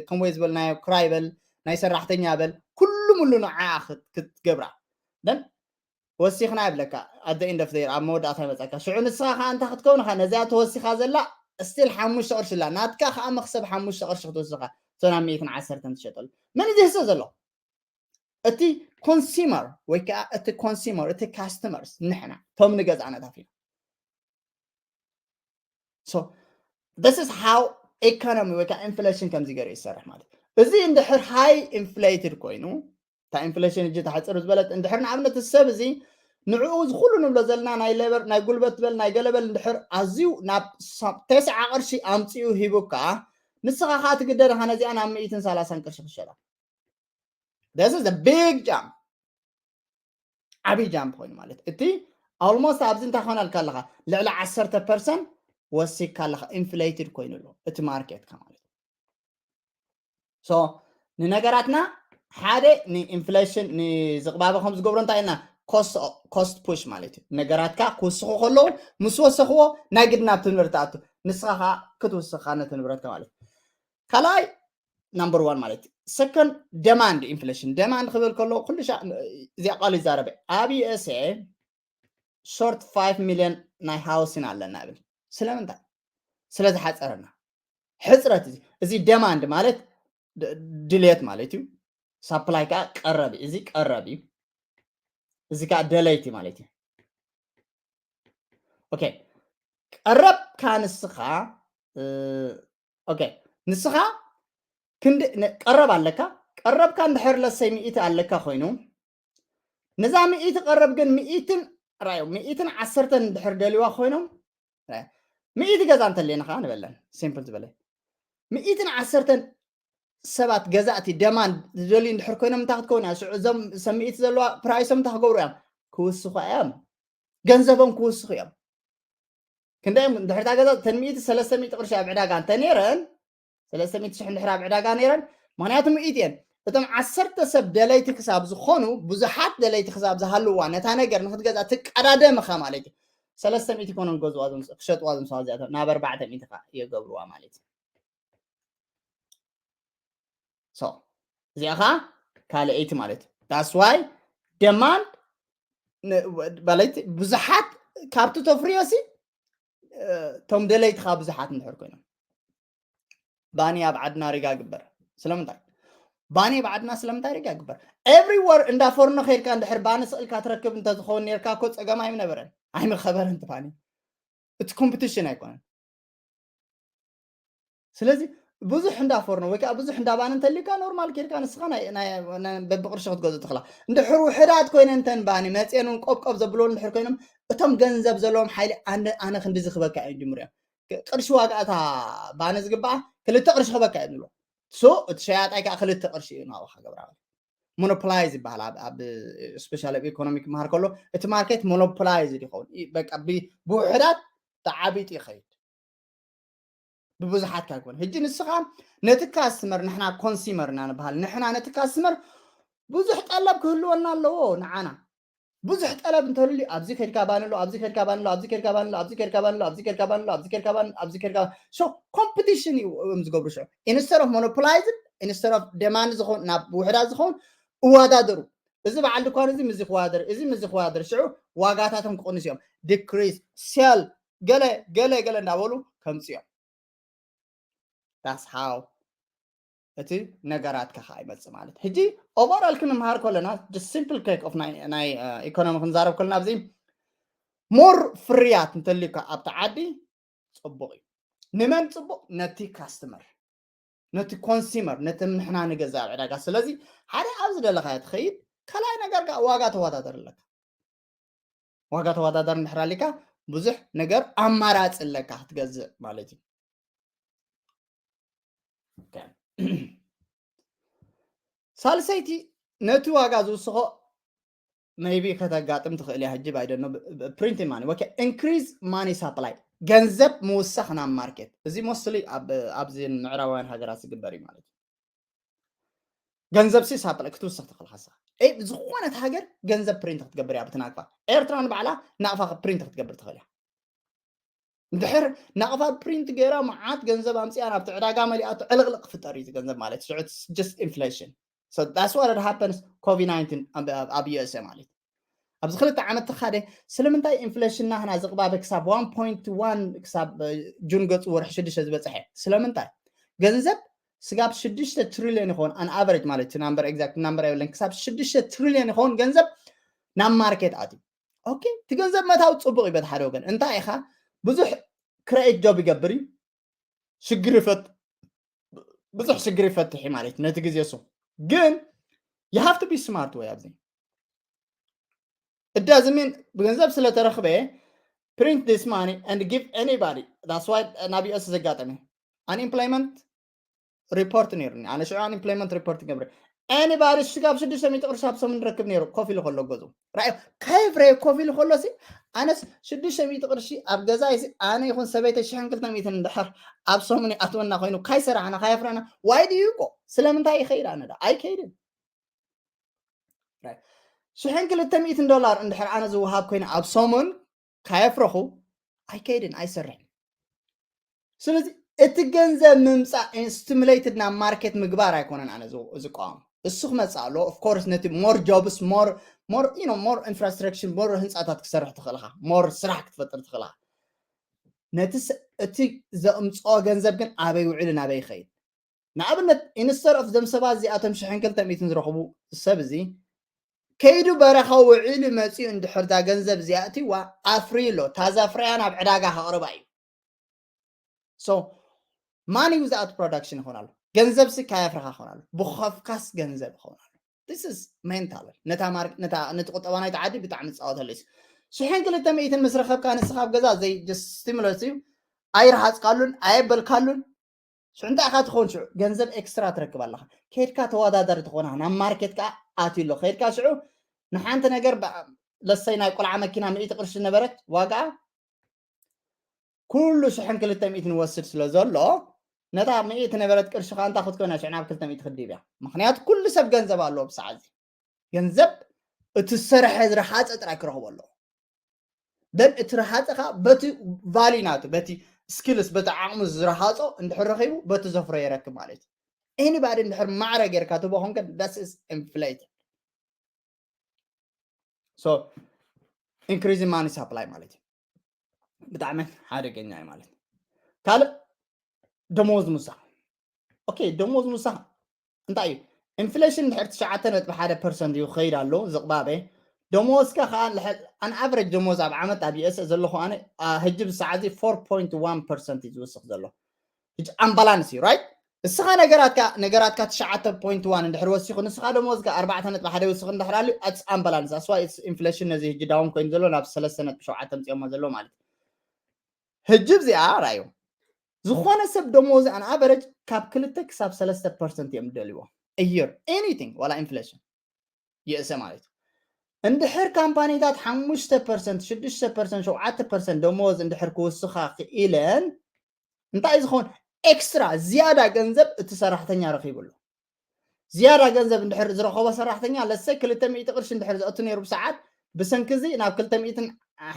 ከምኡ ዝበልናዮ ክራይ በል፣ ናይ ሰራሕተኛ በል፣ ኩሉ ሙሉ ንዓ ክትገብራ። ደን ወሲኽና ይብለካ። ኣደ ኢንደፍደር ኣብ መወዳእታ ይመፀካ። ሽዑ ንስኻ ከዓ እንታይ ክትከውን ኢኻ? ነዚኣ ተወሲኻ ዘላ ስቲል ሓሙሽተ ቅርሺ ኣላ። ናትካ ከዓ መክሰብ ሓሙሽተ ቅርሺ ክትወስኻ፣ እቶ ናብ ሚእትን ዓሰርተን ትሸጠሉ። መን እዚ ህሰ ዘሎ? እቲ ኮንሱመር ወይ ከዓ እቲ ኮንሱመር፣ እቲ ካስተመርስ ንሕና፣ ቶም ንገዛእ ነታፊና። So this is how ኢኮኖሚ ወይ ከዓ ኢንፍሌሽን ከምዚ ገይሩ ይሰርሕ ማለት እዩ። እዚ እንድሕር ሃይ ኢንፍሌትድ ኮይኑ፣ እታ ኢንፍሌሽን እጂ ተሕፅር ዝበለት እንድሕር ንኣብነት ሰብ እዚ ንዕኡ እዚ ኩሉ ንብሎ ዘለና ናይ ሌበር ናይ ጉልበት በል ናይ ገለበል እንድሕር ኣዝዩ ናብ ተስዓ ቅርሺ ኣምፅኡ ሂቡካ፣ ንስኻ ከዓ ትግደድ ኢኻ ነዚኣ ናብ ሚእትን ሰላሳን ቅርሺ ክሸጣ። This is a big jump። ዓብይ ጃምፕ ኮይኑ ማለት እቲ ኣልሞስት ኣብዚ እንታይ ክኾነልካ ኣለካ? ልዕሊ ዓሰርተ ፐርሰንት ወሲካ ኣለካ። ኢንፍሌትድ ኮይኑ ኣሎ እቲ ማርኬትካ ማለት። So ንነገራትና ሓደ ንኢንፍሌሽን ንዝቕባበ ከም ዝገብሮ እንታይ ኢልና ኮስት ፑሽ ማለት እዩ። ነገራትካ ክውስኹ ከለዉ ምስ ወሰኽዎ ናይ ግድን ኣብቲ ንብረት ትኣቱ፣ ንስኻ ከዓ ክትውስኻ ነቲ ንብረትካ ማለት። ካልኣይ ናምበር ዋን ማለት እዩ። ሰከንድ ደማንድ ኢንፍሌሽን። ደማንድ ክብል ከሎ ኩሉ ሻ እዚኣ ቃል ይዛረበ ኣብ ዩኤስኤ ሾርት ፋይቭ ሚልዮን ናይ ሃውሲን ኣለና ይብል። ስለምንታይ? ስለ ዝሓፀረና። ሕፅረት እዚ እዚ ደማንድ ማለት ድሌት ማለት እዩ። ሳፕላይ ከዓ ቀረብ እዩ። እዚ ቀረብ እዩ። እዚ ከዓ ደለይቲ ማለት እዩ። ኦኬ ቀረብካ ንስኻ ኦኬ ንስኻ ክንዲ ቀረብ ኣለካ። ቀረብካ እንድሕር ለሰይ ሚእቲ ኣለካ ኮይኑ ነዛ ሚእቲ ቀረብ ግን ሚእትን ራዮ ሚእትን ዓሰርተን እንድሕር ደልዋ ኮይኖም ሚእቲ ገዛ እንተለየና ከዓ ንበለን ሲምፕል ዝበለ ሚእትን ዓሰርተን ሰባት ገዛእቲ ደማንድ ዝደልዩ እንድሕር ኮይኖም እንታይ ክትከውን እያ? ሽዑ እዞም ሰብ ሚእቲ ዘለዋ ፕራይሶም እንታይ ክገብሩ እዮም? ክውስኹ እዮም። ገንዘቦም ክውስኹ እዮም። ክንደይ እዮም? እንድሕር እታ ገዛ እተን ሚእቲ ሰለስተ ሚእቲ ቅርሺ ኣብ ዕዳጋ እንተነይረን ሰለስተ ሚእቲ ሽሕ እንድሕር ኣብ ዕዳጋ ነይረን ምክንያቱ ሚእቲ እየን። እቶም ዓሰርተ ሰብ ደለይቲ ክሳብ ዝኾኑ ብዙሓት ደለይቲ ክሳብ ዝሃልዋ ነታ ነገር ንክትገዛ ትቀዳደም ኢኻ ማለት እዩ። ሰለስተ ሚእቲ ኮኖም ገዝዋ ክሸጥዋ ዝምስዋ እዚኣቶም ናብ ኣርባዕተ ሚእቲ የገብርዋ ማለት እዩ። እዚኣ ከዓ ካልኣይቲ ማለት እዩ። That's why ደማንድ ማለት ብዙሓት ካብቲ ተፍርዮ ሲ እቶም ደለይትኻ ብዙሓት እንድሕር ኮይኖም ባኒ ኣብ ዓድና ሪጋ ግበር። ስለምንታይ ባኒ ኣብ ዓድና ስለምንታይ ሪጋ ግበር? ኤቭሪወር እንዳ ፎርኖ ከይድካ እንድሕር ባኒ ስቕልካ ትረክብ እንተዝኸውን ነርካ እኮ ፀገም ኣይምነበረን ኣይምኸበረን ትፋኒ እቲ ኮምፒቲሽን ኣይኮነን። ስለዚ ብዙሕ እንዳ ፎርኖ ወይ ከዓ ብዙሕ እንዳ ባኒ እንተሊካ ኖርማል ኬድካ ንስኻ በብቅርሺ ክትገዝእ ትኽላ። እንድሕር ውሕዳት ኮይነ እንተን ባኒ መፅየን እውን ቆብቆብ ዘብልዎ እንድሕር ኮይኖም እቶም ገንዘብ ዘለዎም ሓይሊ ኣነ ክንዲ ዝክበካ እዮም ጅምሩ እዮም። ቅርሺ ዋጋ እታ ባኒ ዝግባኣ ክልተ ቅርሺ ክበካ እዮም ዝብሎ። ሶ እቲ ሸያጣይ ከዓ ክልተ ቅርሺ እዩ ናብኻ ገብራ። ሞኖፖላይዝ ይበሃል ኣብ ስፔሻል ኣብ ኢኮኖሚ ክመሃር ከሎ እቲ ማርኬት ሞኖፖላይዝ ይኸውን። ብውሕዳት ተዓቢጡ ይኸይድ። ብብዙሓት ካይኮን ሕጂ ንስኻ ነቲ ካስትመር ንሕና ኮንሲመር ኢና ንበሃል ንሕና ነቲ ካስትመር ብዙሕ ጠለብ ክህልወና ኣለዎ። ንዓና ብዙሕ ጠለብ እንተልዩ ኣብዚ ከድካ ባንሎ ኣብዚ ከድካ ባንሎ ኣብዚ ከድካ ባንሎ ኣብዚ ከድካ ባንሎ ኣብዚ ከድካ ባንሎ ኣብዚ ከድካ ባንሎ ኣብዚ ከድካ ሶ ኮምፒቲሽን እዩ እዮም ዝገብሩ። ሽዑ ኢንስተድ ኦፍ ሞኖፖላይዝ ኢንስተድ ኦፍ ደማንድ ዝኸውን ናብ ውሕዳት ዝኸውን እዋዳደሩ። እዚ በዓል ድኳን እዚ ምዚ ክዋደር እዚ ምዚ ክዋደር ሽዑ ዋጋታቶም ክቕንስ እዮም። ዲክሪዝ ሴል ገለ ገለ ገለ እንዳበሉ ከምፅዮም። That's how እቲ ነገራት ከኻ ይመጽእ ማለት ሕጂ ኦቨርኦል ክንምሃር ከለና simple cake of ናይ ኢኮኖሚ ክንዛረብ ከለና ኣብዚ ሞር ፍርያት እንተልዩካ ኣብቲ ዓዲ ጽቡቕ እዩ። ንመን ጽቡቕ? ነቲ ካስተመር ነቲ ኮንሱመር ነቲ ንሕና ንገዛ ኣብ ዕዳጋ። ስለዚ ሓደ ኣብ ዝደለኻዮ ትኸይድ ካልኣይ ነገር ከዓ ዋጋ ተወዳደር ኣለካ። ዋጋ ተወዳደር እንድሕር ኣሊካ ብዙሕ ነገር ኣማራፂ ኣለካ ክትገዝእ ማለት እዩ። ሳልሰይቲ ነቲ ዋጋ ዝውስኾ maybe ከተጋጥም ትኽእል እያ። ሕጂ ባይደኖ printing money okay increase money supply ገንዘብ ምውሳኽ ናብ ማርኬት። እዚ mostly ኣብዚ ምዕራባውያን ሃገራት ዝግበር እዩ ማለት እዩ። ገንዘብ ሲ ሳፕላይ ክትውስኽ ትኽእል ሓሳ ዝኾነት ሃገር ገንዘብ ፕሪንት ክትገብር እያ ብትናቅፋ። ኤርትራ ንባዕላ ናቕፋ ፕሪንት ክትገብር ትኽእል እያ። እንድሕር ናቕፋ ፕሪንት ገይራ መዓት ገንዘብ ኣምፅያ ናብቲ ዕዳጋ መሊኣቶ ዕልቕልቕ ክፍጠር እዩ ገንዘብ ማለት ሽዑ just inflation። So that's what happens COVID nineteen ኣብ USA ማለት ኣብዚ ክልተ ዓመት ተኻደ ስለምንታይ ኢንፍሌሽን ናህና ዝቕባበ ክሳብ one point one ክሳብ ጁን ገፁ ወርሒ ሽዱሽተ ዝበፅሐ ስለምንታይ ገንዘብ ስጋብ ሽዱሽተ ትሪልዮን ይኸውን an average ማለት እቲ number exact number የብለን ክሳብ ሽዱሽተ ትሪልዮን ይኸውን ገንዘብ ናብ ማርኬት ኣትዩ okay እቲ ገንዘብ መታው ፅቡቅ ይበት ሓደ ወገን እንታይ ኢኻ ብዙሕ create job ይገብር እዩ ሽግር ይፈት ብዙሕ ሽግር ይፈትሕ ማለት ነቲ ግዜ እሱ ግን you have to be smart way ኣብዚ እዳ ዝሜን ብገንዘብ ስለተረኽበ print this money and give anybody that's why ናብ US ዘጋጠመ unemployment report ነይሩኒ ኣነ ሽዑ unemployment report ገብረ anybody ሽጋብ ሽዱሽተ ሚእቲ ቅርሺ ኣብ ሰሙን ረክብ ነይሩ ኮፍ ኢሉ ከሎ ገዙ ራእዮ ከይፍረ ኮፍ ኢሉ ከሎ ሲ ኣነስ ሽዱሽተ ሚእቲ ቅርሺ ኣብ ገዛ ይሲ ኣነ ይኹን ሰበይተ ሽሕን ክልተ ሚእትን እንድሕር ኣብ ሰሙን ይኣትወና ኮይኑ ካይሰራሕና ካየፍረና why do you go ስለምንታይ ይኸይድ ኣነ ዳ ኣይከይድን ሽሕን ክልተ ሚእትን ዶላር እንድሕር ኣነ ዝወሃብ ኮይኑ ኣብ ሰሙን ካየፍረኹ ኣይከይድን ኣይሰርሕን ስለዚ እቲ ገንዘብ ምምፃእ stimulated ናብ ማርኬት ምግባር ኣይኮነን ኣነ ዝቃወም እሱ ክመፅእ ኣሎ of course ነቲ more jobs more more you know more infrastructure more ህንፃታት ክሰርሕ ትኽእልኻ more ስራሕ ክትፈጥር ትኽእልኻ ነቲ እቲ ዘምፅኦ ገንዘብ ግን ኣበይ ውዕሉ ናበይ ይኸይድ ንኣብነት instead of ዘም ሰባት እዚኣቶም ሽሕን ክልተ ሚእትን ዝረኽቡ ሰብ እዚ ከይዱ በረኻ ውዒሉ መፂኡ እንድሕር ዳ ገንዘብ እዚኣትዋ ኣፍርዩ ኣሎ ታዛ ፍርያ ናብ ዕዳጋ ከቕርባ እዩ so money without production ይኾን ኣሎ ገንዘብ ሲ ካየፍረኻ ይኾን ኣሎ ብኸፍካስ ገንዘብ ይኾን ኣሎ this is mental ነታ ማርክ ነታ ነቲ ቁጠባ ናይቲ ዓዲ ብጣዕሚ ዝፃወተሉ እዩ ሽሕን ክልተ ሚእትን ምስ ረኸብካ ንስኻ ኣብ ገዛ ዘይ just stimulus እዩ ኣይረሃፅካሉን ኣየበልካሉን ሽዑ እንታይ ኢኻ ትኸውን ሽዑ ገንዘብ ኤክስትራ ትረክብ ኣለኻ ከድካ ተወዳዳሪ ትኾና ናብ ማርኬት ከዓ ኣትዩ ኣሎ ከድካ ሽዑ ንሓንቲ ነገር ለሰይ ናይ ቆልዓ መኪና ምእቲ ቅርሺ ነበረት ዋጋ ኩሉ ሽሕን ክልተ ሚእትን ወስድ ስለ ዘሎ ነታ ምእቲ ነበረት ቅርሺ ከዓ እንታይ ክትኮና ሽዑ ናብ ክልተ ሚእቲ ክድብ እያ ምክንያቱ ኩሉ ሰብ ገንዘብ ኣለዎ ብሰዓት እዚ ገንዘብ እቲ ዝሰርሐ ዝረሃፀ ጥራይ ክረኽቦ ኣለዎ ደን እቲ ረሃፀ ከዓ በቲ ቫሊ ናቱ በቲ ስኪልስ በቲ ዓቕሙ ዝረሃፆ እንድሕር ረኺቡ በቲ ዘፍሮ የረክብ ማለት እዩ anybody እንድሕር ማዕረ ጌርካ ትቦ ኮንከ that's is inflated so increasing money supply ማለት እዩ ብጣዕሚ ሓደገኛ እዩ ማለት ካልእ ደሞዝ ምውሳኽ okay ደሞዝ ምውሳኽ እንታይ እዩ ኢንፍሌሽን ድሕር ትሽዓተ ነጥቢ ሓደ ፐርሰንት እዩ ክኸይድ ኣሎ ዝቕባበ ደሞዝካ ከዓ an average ደሞዝ ኣብ ዓመት ኣብ ዩኤስ ዘለኹ ኣነ ሕጂ ብሰዓት እዚ ፎር ፖይንት ዋን ፐርሰንት እዩ ዝውስኽ ዘሎ ሕጂ ኣምባላንስ እዩ right እስኻ ነገራትካ ነገራትካ ትሽዓተ ፖይንት ዋን እንድሕር ወሲኹ ንስኻ ደሞዝካ ኣርባዕተ ነጥቢ ሓደ ይውስኽ እንድሕር ኣልዩ ኣትስ ኣምባላንስ ኣስዋ ኢንፍሌሽን ነዚ ሕጂ ዳውን ኮይኑ ዘሎ ናብ ሰለስተ ነጥቢ ሸውዓተ ምፅኦሞ ዘሎ ማለት እዩ ሕጂ እዚኣ ራእዩ ዝኾነ ሰብ ደሞዝ ኣን ኣቨረጅ ካብ ክልተ ክሳብ ሰለስተ ፐርሰንት እዮም ደልዎ እየር anything ዋላ ኢንፍሌሽን ይእሰ ማለት እዩ እንድሕር ካምፓኒታት ሓሙሽተ ፐርሰንት ሽዱሽተ ፐርሰንት ሸውዓተ ፐርሰንት ደሞዝ እንድሕር ክውስኻ ክኢለን እንታይ ዝኾን ኤክስትራ ዝያዳ ገንዘብ እቲ ሰራሕተኛ ረኺቡ ኣሎ ዝያዳ ገንዘብ እንድሕር ዝረኸቦ ሰራሕተኛ ለሰይ ክልተ ሚእቲ ቅርሺ እንድሕር ዘእቱ ነይሩ ብሰዓት ብሰንኪ እዚ ናብ ክልተ ሚእትን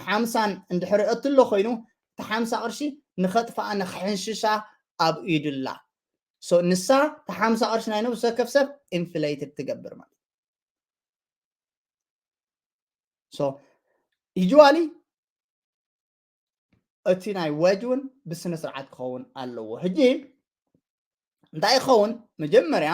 ሓምሳን እንድሕር እእቱ ኣሎ ኮይኑ እቲ ሓምሳ ቅርሺ ንኸጥፍኣ ንክሕንሽሻ ኣብ ኢዱላ ንሳ እቲ ሓምሳ ቅርሺ ናይ ነብሲ ወከፍ ሰብ ኢንፍሌትድ ትገብር ማለት so usually እቲ ናይ ወጅ እውን ብስነ ስርዓት ክኸውን ኣለዎ ሕጂ እንታይ ይኸውን መጀመርያ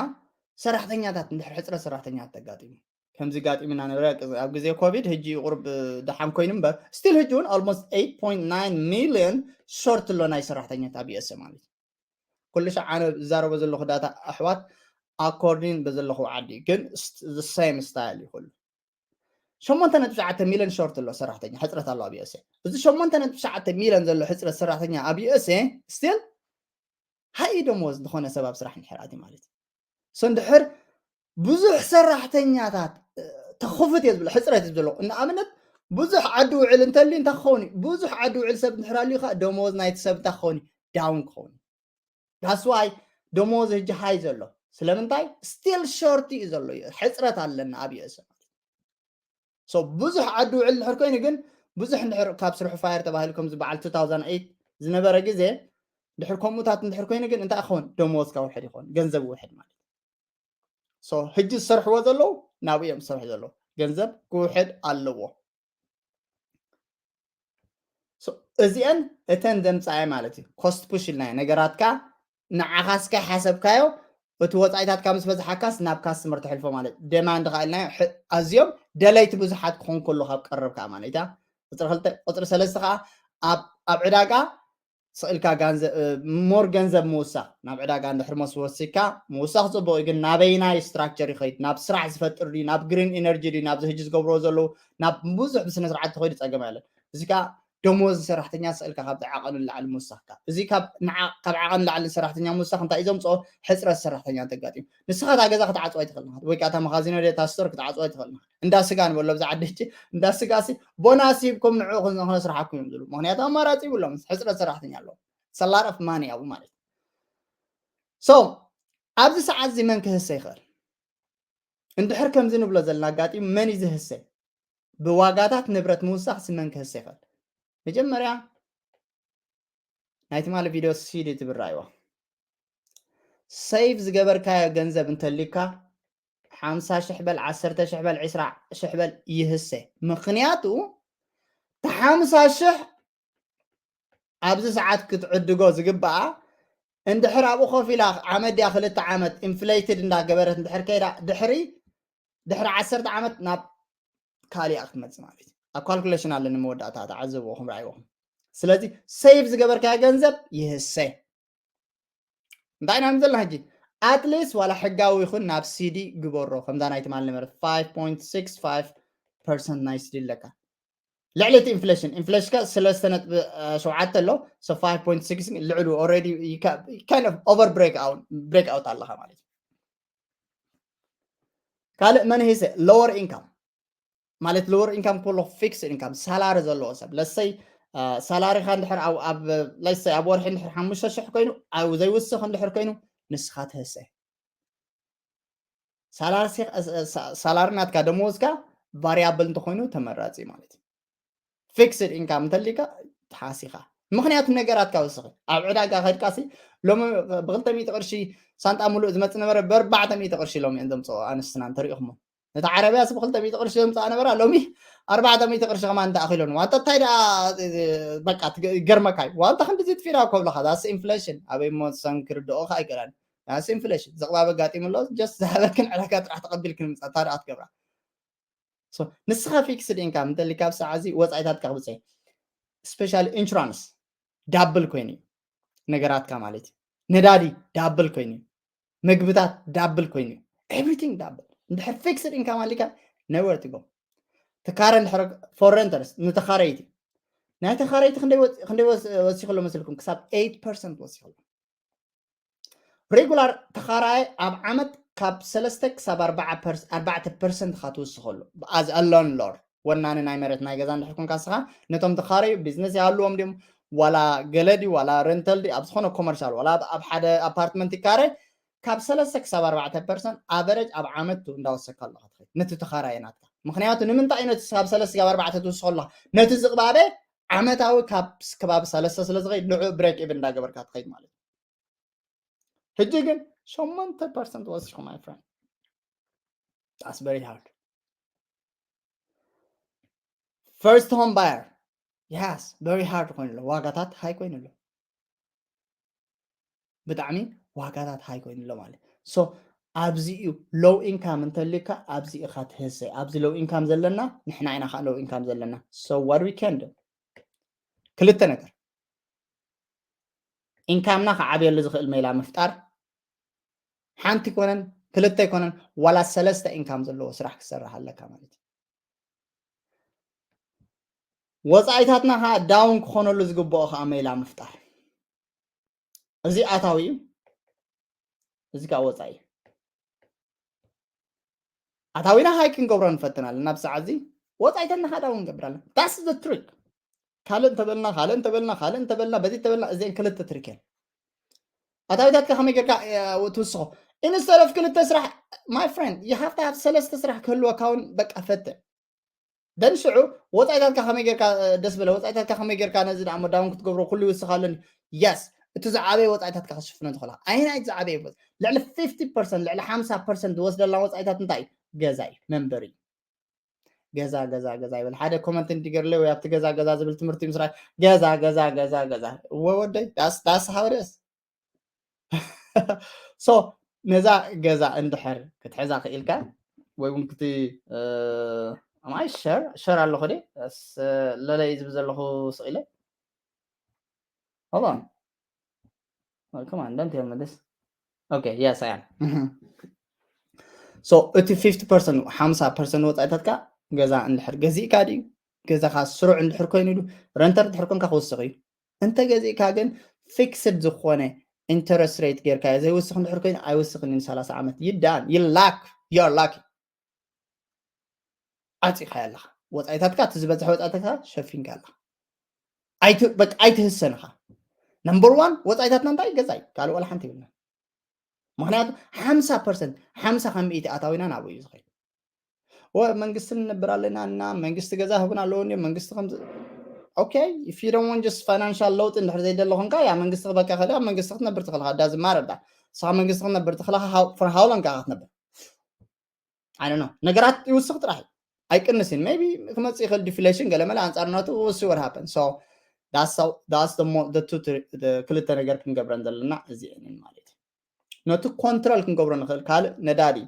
ሰራሕተኛታት እንድሕር ሕፅረት ሰራሕተኛታት ተጋጢሙ ከምዚ ጋጢምና ነበረ ኣብ ግዜ ኮቪድ ሕጂ ቁርብ ደሓን ኮይኑ እምበር ስቲል ሕጂ እውን almost eight point nine million short ኣሎ ናይ ሰራሕተኛታት ኣብ ዩኤስ ማለት ኩሉ ሻዕ ኣነ ዝዛረቦ ዘለኹ ዳታ ኣሕዋት according በዘለኹ ዓዲ ግን same style ይኹሉ ሸሞንተ ነጥቢ ትሽዓተ ሚልዮን ሾርት ኣሎ ሰራሕተኛ፣ ሕፅረት ኣሎ ኣብ USA። እዚ ሸሞንተ ነጥቢ ትሽዓተ ሚልዮን ዘሎ ሕፅረት ሰራሕተኛ ኣብ USA still ሃይ ደሞዝ ዝኾነ ሰብ ኣብ ስራሕ እንድሕር ኣትዩ ማለት እዩ። So እንድሕር ብዙሕ ሰራሕተኛታት ተኽፍት እየ ዝብሎ፣ ሕፅረት እዩ ዘሎ። ንኣብነት ብዙሕ ዓዲ ውዕል እንተልዩ እንታይ ክኸውን እዩ? ብዙሕ ዓዲ ውዕል ሰብ እንድሕር ኣልዩ ከዓ ደሞዝ ናይቲ ሰብ እንታይ ክኸውን እዩ? ዳውን ክኸውን እዩ። That's why ደሞዝ ህጂ ሃይ ዘሎ። ስለምንታይ? Still ሾርት እዩ ዘሎ፣ ሕፅረት ኣለና ኣብ US። So ብዙሕ ዓዲ ውዕል እንድሕር ኮይኑ ግን፣ ብዙሕ እንድሕር ካብ ስርሑ ፋየር ተባሂሉ ከምዚ በዓል two thousand eight ዝነበረ ግዜ እንድሕር ከምኡታት እንድሕር ኮይኑ ግን እንታይ ክኸውን? ደሞዝካ ውሕድ ይኸውን፣ ገንዘብ ውሕድ ማለት። So ህጂ ዝሰርሕዎ ዘለዉ ናብኡ እዮም ዝሰርሑ ዘለዉ፣ ገንዘብ ክውሕድ ኣለዎ። So እዚአን እተን ዘምፃየ ማለት እዩ። ኮስት ፑሽ ኢልናዮ፣ ነገራትካ ንዓኻስካ ሓሰብካዮ፣ እቲ ወፃኢታትካ ምስ በዝሓካስ ናብ ካስተመር ተሕልፎ ማለት። ደማንድ ከዓ ኢልናዮ፣ ኣዝዮም ደለይቲ ብዙሓት ክኾን ከሎ ካብ ቀረብ ከዓ ማለት እያ። ቁፅሪ ክልተ፣ ቁፅሪ ሰለስተ ከዓ ኣብ ዕዳጋ ስቕ ኢልካ ሞር ገንዘብ ምውሳኽ፣ ናብ ዕዳጋ እንድሕር መስ ወሲካ ምውሳኽ ፅቡቕ እዩ፣ ግን ናበይናይ ስትራክቸር ይኸይድ? ናብ ስራሕ ዝፈጥር ድዩ? ናብ ግሪን ኢነርጂ ድዩ? ናብዚ ህጂ ዝገብርዎ ዘለዉ ናብ ብዙሕ ብስነ ስርዓት ተኸይዱ ፀገም ኣለን። እዚ ከዓ ደሞዝ ሰራሕተኛ ስቕ ኢልካ ካብቲ ዓቐኑ ንላዕሊ ምውሳኽካ፣ እዚ ካብ ዓቐኑ ንላዕሊ ሰራሕተኛ ምውሳኽ እንታይ እዩ ዘምፅኦ? ሕፅረት ሰራሕተኛ እንተጋጢሙ ንስኻ እታ ገዛ ክትዓፅዋ ኣይትኽእልን ኢኻ፣ ወይ ከዓ እታ መኻዚኖ እታ ስቶር ክትዓፅዋ ኣይትኽእልን ኢኻ። እንዳ ስጋ ንበሎ ብዛ ዓዲ ሕጂ፣ እንዳ ስጋ ሲ ቦናስ ሂብኩም ንዕኡ ክነስርሓኩም እዮም ዝብሉ፣ ምክንያቱ ኣማራፂ ይብሎም፣ ሕፅረት ሰራሕተኛ ኣለዎ። ሰላር ኦፍ ማኒ ኣብኡ ማለት እዩ። So ኣብዚ ሰዓት እዚ መን ክህሰ ይኽእል? እንድሕር ከምዚ ንብሎ ዘለና ኣጋጢሙ መን እዩ ዝህሰ? ብዋጋታት ንብረት ምውሳኽ ሲ መን ክህሰ ይኽእል? መጀመርያ ናይ ትማሊ ቪድዮ ሲዲ ትብል ረኣይዋ። ሴቭ ዝገበርካዮ ገንዘብ እንተልዩካ ሓምሳ ሽሕ በል፣ ዓሰርተ ሽሕ በል፣ ዕስራ ሽሕ በል ይህሰ። ምክንያቱ እቲ ሓምሳ ሽሕ ኣብዚ ሰዓት ክትዕድጎ ዝግባኣ እንድሕር ኣብኡ ኮፍ ኢላ ዓመት ድያ ክልተ ዓመት ኢንፍሌትድ እንዳገበረት እንድሕር ከይዳ ድሕሪ ድሕሪ ዓሰርተ ዓመት ናብ ካሊኣ ክትመፅእ ማለት እዩ። ኣብ ካልኩሌሽን ኣለኒ መወዳእታ ተዓዘብዎ ክም ረኣይዎም። ስለዚ ሴቭ ዝገበርካዮ ገንዘብ ይህሰ። እንታይ ኢና ንዘላ ሕጂ ኣትሊስት ዋላ ሕጋዊ ይኹን ናብ ሲዲ ግበሮ፣ ከምዛ ናይ ትማል ነበረ five point six five percent ናይ ሲዲ ኣለካ። ልዕሊ እቲ ኢንፍሌሽን ኢንፍሌሽን ከ ሰለስተ ነጥቢ ሸውዓተ ኣሎ። So five point six ልዕሉ ኦልሬዲ kind of over break out ኣለኻ ማለት እዩ። ካልእ መን ሂሰ? ሎወር ኢንካም ማለት ሎወር ኢንካም ከሎ ፊክስድ ኢንካም ሳላሪ ዘለዎ ሰብ ለሰይ ሳላሪኻ እንድሕር ኣብ ለሰይ ኣብ ወርሒ እንድሕር ሓሙሽተ ሽሕ ኮይኑ ኣብ ዘይውስኽ እንድሕር ኮይኑ ንስኻ ትህሰ። ሳላሪ ናትካ ደመወዝካ ቫሪያብል እንተኮይኑ ተመራፂ ማለት እዩ። ፊክስድ ኢንካም እንተሊካ ተሓሲኻ ምክንያቱ ነገራትካ ወስኺ ኣብ ዕዳጋ ከድካሲ ሎሚ ብክልተ ሚእቲ ቅርሺ ሳንጣ ሙሉእ ዝመፅ ነበረ ብኣርባዕተ ሚእቲ ቅርሺ ሎሚ እዮም ዘምፅኦ ኣንስትና እንተሪኢኹሞ ነቲ ዓረብያ ስብ ክልተ ሚእቲ ቅርሺ ዘምፅኣ ነበራ ሎሚ ኣርባዕተ ሚእቲ ቅርሺ ከማን እንተኣኺሎን ዋንታ እንታይ ደኣ በቃ ይገርመካ እዩ ዋንታ ክንዲ ዝጥፊራ ከብለካ ዳስ ኢንፍሌሽን ኣበይ ሞ ሰንክርድኦ ከ ኣይገራን ዳስ ኢንፍሌሽን ዘቕባብ ኣጋጢሙ ኣሎ ጀስት ዝሃበክን ዕዳጋ ጥራሕ ተቐቢልክን ምፃ እንታይ ደኣ ትገብራ ንስኻ ፊክስድ ኢንካም እንተሊካ ኣብ ሰዓዚ ወፃኢታትካ ክብፀ ስፔሻሊ ኢንሹራንስ ዳብል ኮይኑ እዩ ነገራትካ ማለት እዩ ነዳዲ ዳብል ኮይኑ እዩ ምግብታት ዳብል ኮይኑ እዩ ኤቭሪቲንግ ዳብል እንድሕር ፊክስድ ኢንካም ኣሊካ ነወር ትጎ ተካረ እንድሕር ፎር ረንተርስ ንተኻረይቲ ናይ ተኻረይቲ ክንደይ ወሲኽሎ መስልኩም ክሳብ ኤይት ፐርሰንት ወሲኽሎ ሬጉላር ተኻራይ ኣብ ዓመት ካብ ሰለስተ ክሳብ ኣርባዕተ ፐርሰንት ካ ትውስኸሉ as a landlord ወናኒ ናይ መሬት ናይ ገዛ እንድሕር ኮንካ ስኻ ነቶም ተኻረዩ ቢዝነስ ይሃልዎም ድዮም ዋላ ገለ ድዩ ዋላ ረንተል ድዩ ኣብ ዝኾነ ኮመርሻል ዋላ ኣብ ሓደ ኣፓርትመንት ይካረ ካብ ሰለስተ ክሳብ ኣርባዕተ ፐርሰንት ኣቨረጅ ኣብ ዓመት እንዳወሰካ ኣለካ ትኸይድ ነቲ ተኻራየ ናትካ ምክንያቱ ንምንታይ እዩ ነቲ ካብ ሰለስተ ክሳብ ኣርባዕተ ትውስኸሉ ነቲ ዝቕባበ ዓመታዊ ካብ ከባቢ ሰለስተ ስለ ዝኸይድ ንዑ ብሬክ ኢቭን እንዳገበርካ ትኸይድ ማለት እዩ ሕጂ ግን ሸሞንተ ፐርሰንት ወሲኹ my friend that's very hard first home buyer yes very hard ኮይኑ ኣሎ ዋጋታት ሃይ ኮይኑ ኣሎ ብጣዕሚ ዋጋታት ሃይ ኮይኑ ኣሎ ማለት so ኣብዚ እዩ low income እንተልካ ኣብዚ ኢኻ ትህሰ ኣብዚ low income ዘለና ንሕና ኢና ከዓ low income ዘለና so what we can do ክልተ ነገር ኢንካምና ክዓብየሉ ዝኽእል ሜላ ምፍጣር ሓንቲ ይኮነን ክልተ ይኮነን ዋላ ሰለስተ ኢንካም ዘለዎ ስራሕ ክሰርሕ ኣለካ ማለት እዩ ወፃኢታትና ከዓ down ክኾነሉ ዝግብኦ ከዓ ሜላ ምፍጣር። እዚ ኣታዊ እዩ፣ እዚ ከዓ ወፃኢ። ኣታዊና high ክንገብሮ ንፈትን ኣለና። ኣብዚ ሰዓት እዚ ወፃኢታትና ከዓ down ንገብር ኣለና። That's the trick። ካልእ እንተበልና ካልእ እንተበልና ካልእ እንተበልና በዚ እንተበልና እዚአን ክልተ trick እየን። ኣታዊታትካ ከመይ ጌርካ ትውስኾ? Instead of ክልተ ስራሕ፣ my friend, you have to have ሰለስተ ስራሕ ክህልወካ እውን በቃ ፈትን። Then ሽዑ ወፃኢታትካ ከመይ ጌርካ ደስ በለ ወፃኢታትካ ከመይ ጌርካ ነዚ ደኣ down ክትገብሮ ኩሉ ይውስኽ ኣለኒ። Yes፣ እቲ ዝዓበየ ወፃኢታትካ ክሽፍኖ ትኽእላ። ኣይናይ ዝዓበየ ወፃ- ልዕሊ fifty percent ልዕሊ ሓምሳ percent ዝወስደላ ወፃኢታት እንታይ እዩ? ገዛ እዩ፣ መንበሪ እዩ። ገዛ ገዛ ገዛ ይብል ሓደ comment እንዲገርለ ወይ ኣብቲ ገዛ ገዛ ዝብል ትምህርቲ ምስራይ ገዛ ገዛ ገዛ ገዛ እወ ወደይ that's that's how it is። So ነዛ ገዛ እንድሕር ክትሕዛ ክኢልካ ወይ እውን ክቲ ማይ ሸር ሸር ኣለኹ ደ ለለይ ዝብ ዘለኹ ስኢለ Hold on. Well, come on, don't tell me this. Okay, yes, I am. So እቲ fifty percent ሓምሳ percent ወፃኢታትካ ገዛ እንድሕር ገዚእካ ድዩ ገዛኻ ስሩዕ እንድሕር ኮይኑ ኢሉ ረንተር ድሕር ኮንካ ክውስኽ እዩ። እንተ ገዚእካ ግን fixed ዝኾነ interest rate ጌርካ ዘይውስኽ እንድሕር ኮይኑ ኣይውስኽን እዩ። ሰላሳ ዓመት ይዳን ይላክ you're lucky። ዓፂኻ ኣለኻ ወፃኢታትካ እቲ ዝበዝሐ ወፃኢታትካ ሸፊንካ ኣለኻ። ኣይትህሰንኻ። ነምበር ዋን ወፃኢታትና እንታይ ገዛ እዩ። ካልእ ዋላ ሓንቲ ይብልና። ምክንያቱ ሓምሳ ፐርሰንት ሓምሳ ካብ ሚእቲ ኣታዊና ናብኡ እዩ ዝኸይድ። ወ መንግስቲ ንነብር ኣለና እና መንግስቲ ገዛ ህቡን ኣለዎ እንዲ መንግስቲ ከም okay if you don't want just financial ለውጢ እንድሕር ዘይደለ ኮንካ ያ መንግስቲ ክበካ ከለ ኣብ መንግስቲ ክትነብር ትኽእልካ ዳ ዝማረዳ ስኻ መንግስቲ ክትነብር ትኽእልካ for how long ከዓ ክትነብር I don't know ነገራት ይውስኽ ጥራሕ እዩ ኣይቅንስን maybe ክመፅእ ይኽእል deflation ገለመለ ኣንፃርነቱ we'll see what happen so that's how that's the mo the two ክልተ ነገር ክንገብረን ዘለና እዚአንን ማለት እዩ ነቲ ኮንትሮል ክንገብሮ ንኽእል ካልእ ነዳዲ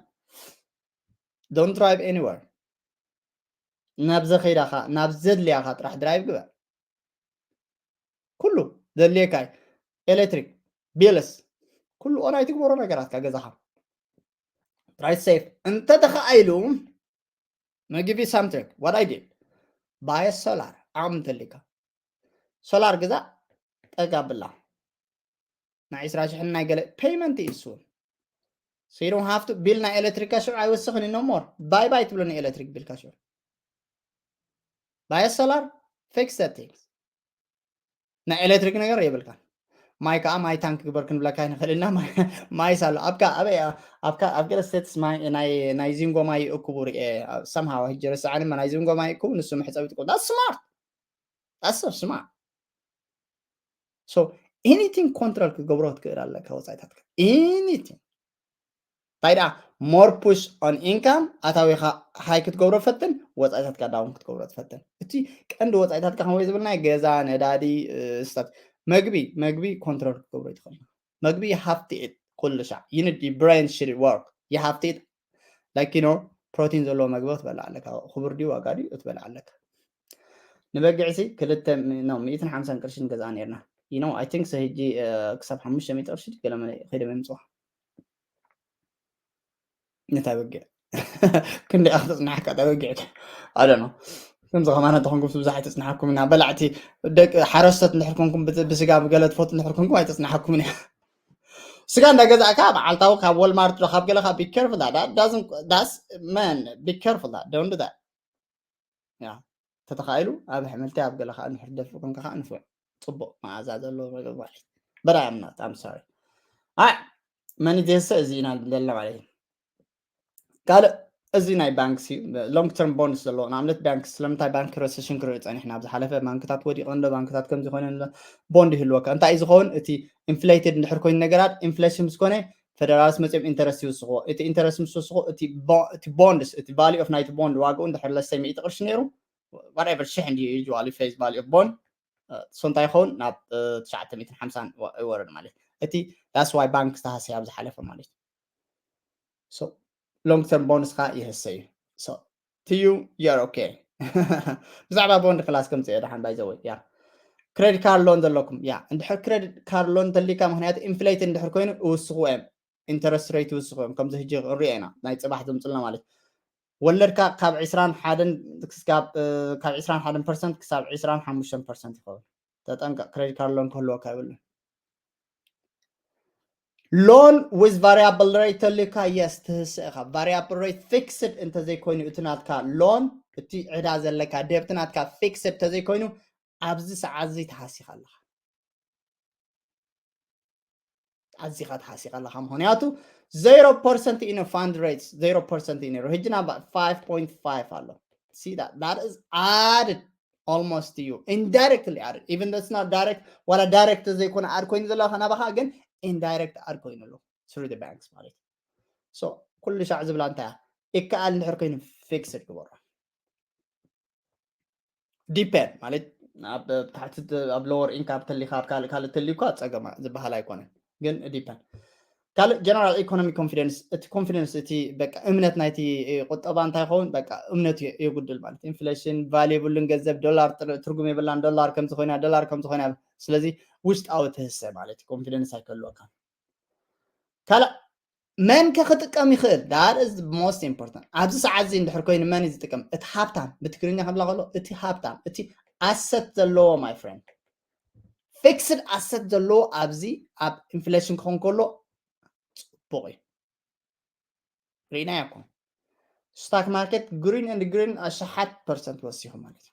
don't drive anywhere ናብ ዘኸይዳኻ ናብ ዘድልያኻ ጥራሕ ድራይቭ ግበር ኩሉ ዘድልየካ እዩ ኤሌክትሪክ ቢልስ ኩሉ ኦን ኣይትግበሮ ነገራትካ ገዛኻ try safe እንተ ተኸኣኢሉ ምግቢ ሳምትሪክ what I did buy a solar ዓቕሚ እንተልካ ሶላር ግዛ ጠጋ ብላ ናይ ዕስራ ሽሕን ናይ ገለ payment እዩ እሱ so you don't have to bill ናይ ኤሌክትሪክ ሽዑ ኣይወስኽን no more bye bye ትብሎ ናይ ኤሌክትሪክ ቢልካ ሽዑ buy a solar fix that things ናይ ኤሌክትሪክ ነገር የብልካ ማይ ከዓ ማይ ታንክ ግበር ክንብለካ ንኽእል ኢና ማይ ሳሎ ኣብካ ኣበይ ኣብካ ኣብ ገለ ስቴትስ ናይ ዚንጎ ማይ ይእክቡ ርኤ somehow ሕጂ ረስዓኒ ናይ ዚንጎ ማይ ይእክቡ ንሱ መሕፀቢ ጥቁ that's smart that's so smart so anything control ክገብሮ ክትክእል ኣለካ ወፃኢታትካ anything እንታይ ደኣ more push on income ኣታዊኻ high ክትገብሮ ፈትን ወፃኢታትካ down ክትገብሮ ትፈትን እቲ ቀንዲ ወፃኢታትካ ከመይ ዝብልናይ ገዛ ነዳዲ stuff መግቢ መግቢ control ክትገብሮ ይትኽእል መግቢ you have to eat ኩሉ ሻዕ you need your brain should work you have to eat like you know ፕሮቲን ዘለዎ መግቢ ክትበልዕ ኣለካ ክቡር ድዩ ዋጋ ድዩ ክትበልዕ ኣለካ ንበጊዕሲ ክልተ ሚእትን ሓምሳን ቅርሺ ንገዝኣ ነርና you know I think ሕጂ ክሳብ ሓሙሽተ ሚእቲ ቅርሺ ገለ ከይዶም የምፅዋ እንታይ በጊዕ ክንደይ ክትፅናሓካ ታ በጊዕ ኣደኖ ከምዚ ከማና ተኾንኩም ብዙሕ ኣይተፅናሓኩም ኢና በላዕቲ ደቂ ሓረስቶት እንድሕር ኮንኩም ብስጋ ብገለ ትፈቱ እንድሕር ኮንኩም ኣይተፅናሓኩም ኢና ስጋ እንዳገዛእካ መዓልታዊ ካብ ወልማርት ዶ ካብ ገለ ካብ be careful that doesn't that's man be careful that don't do that ያ ተተኻኢሉ ኣብ ኣሕምልቲ ኣብ ገለ ከዓ እንድሕር ደፍእ ኮንካ ከዓ ንፉዕ ፅቡቅ መዓዛ ዘለዎ ምግቢ ማለት but I am not I'm sorry ኣይ መኒ ዜሰ እዚ ኢና ዘለና ማለት እዩ ካልእ እዚ ናይ ባንክስ እዩ long term bonds ዘለዎ ንኣብነት ባንክስ ስለምንታይ ባንክ ረሰሽን ክርኢ ፀኒሕና ኣብ ዝሓለፈ ባንክታት ወዲቐ እንዶ ባንክታት ከምዚ ኮይነ ቦንድ ይህልወካ እንታይ እዩ ዝኸውን እቲ inflated እንድሕር ኮይኑ ነገራት inflation ምስ ኮነ federals መፅኦም interest ይውስኽዎ እቲ interest ምስ ወስኹ እቲ bonds እቲ value of ናይቲ bond ዋግኡ እንድሕር ለሰይ ሚእቲ ቅርሺ ነይሩ whatever ሽሕ እንዲ usually face value of bond so እንታይ ይኸውን ናብ ትሽዓተ ሚእትን ሓምሳን ይወርድ ማለት እቲ that's why ባንክ ዝተሃሰ ኣብ ዝሓለፈ ማለት so long term bonds ከዓ ይህሰ እዩ so to you you're okay ብዛዕባ ቦንድ ክላስ ከምፅኦ ደሓን by the way ያ credit card loan ዘለኩም ያ እንድሕር credit card loan እንተሊካ ምክንያቱ inflate እንድሕር ኮይኑ እውስኹ እዮም interest rate ይውስኹ እዮም ከምዚ ሕጂ ንሪኦ ኢና ናይ ፅባሕ ዘምፅልና ማለት ወለድካ ካብ ዕስራን ሓደን ክስካብ ካብ ዕስራን ሓደን ፐርሰንት ክሳብ ዕስራን ሓሙሽተን ፐርሰንት ይኸውን። ተጠንቀቕ፣ ክሬዲት ካርድ ሎን ክህልወካ ይብሉ። Loan with variable rate ተልካ፣ የስ፣ ትህስእ ኢኻ። ቫሪያብል ሬት ፊክስድ እንተዘይኮይኑ እቲ ናትካ ሎን፣ እቲ ዕዳ ዘለካ ደብት ናትካ ፊክስድ እንተዘይኮይኑ ኣብዚ ሰዓት እዚ ተሃሲኻ ኣለኻ። ኣዚኻ ተሃሲኻ ኣለኻ። ምክንያቱ ዜሮ ፐርሰንት ኢነ ፋንድ ሬት ዜሮ ፐርሰንት እዩ ነይሩ። ሕጂ ናብ ፋይቭ ፖይንት ፋይቭ ኣሎ። See that? That is added almost to you. Indirectly added. Even that's not direct. ዋላ ዳይሬክት ዘይኮነ ኣድ ኮይኑ ዘለካ ናባኻ፣ ግን ኢንዳይሬክት ኣድ ኮይኑ ኣሎ። Through the banks ማለት እዩ። So ኩሉ ሻዕ ዝብላ እንታይ እያ? ይከኣል እንድሕር ኮይኑ ፊክስድ ግበሮ። ዲፔንድ ማለት ኣብ ታሕቲ፣ ኣብ ሎወር ኢንካም ተሊካ ኣብ ካልእ ካልእ ተሊኳ ጸገማ ዝበሃል ኣይኮነን፣ ግን ዲፔንድ። ካልእ ጀነራል ኢኮኖሚ ኮንፊደንስ፣ እቲ ኮንፊደንስ፣ እቲ በቃ እምነት ናይቲ ቁጠባ እንታይ ይኸውን? በቃ እምነት የ- የጉድል ማለት ኢንፍሌሽን ቫሉ የብሉን ገንዘብ፣ ዶላር ጥር- ትርጉም የብላን፣ ዶላር ከምዚ ኮይና፣ ዶላር ከምዚ ኮይና። ስለዚ ውሽጣዊ ትህሰ ማለት ኮንፊደንስ ኣይከልወካ። ካልእ መን ከ ክጥቀም ይኽእል? That is the most important። ኣብዚ ሰዓት እዚ እንድሕር ኮይኑ መን እዩ ዝጥቀም? እቲ ሃብታም፣ ብትግርኛ ክብላ ከሎ እቲ ሃብታም፣ እቲ ኣሰት ዘለዎ፣ my friend፣ ፊክስድ ኣሰት ዘለዎ ኣብዚ ኣብ ኢንፍሌሽን ክኾን ከሎ ጽቡቕ እዩ። ርኢናዮ እኮ ስታክ ማርኬት ግሪን ኤንድ ግሪን ኣሽሓት ፐርሰንት ወሲኹ ማለት እዩ።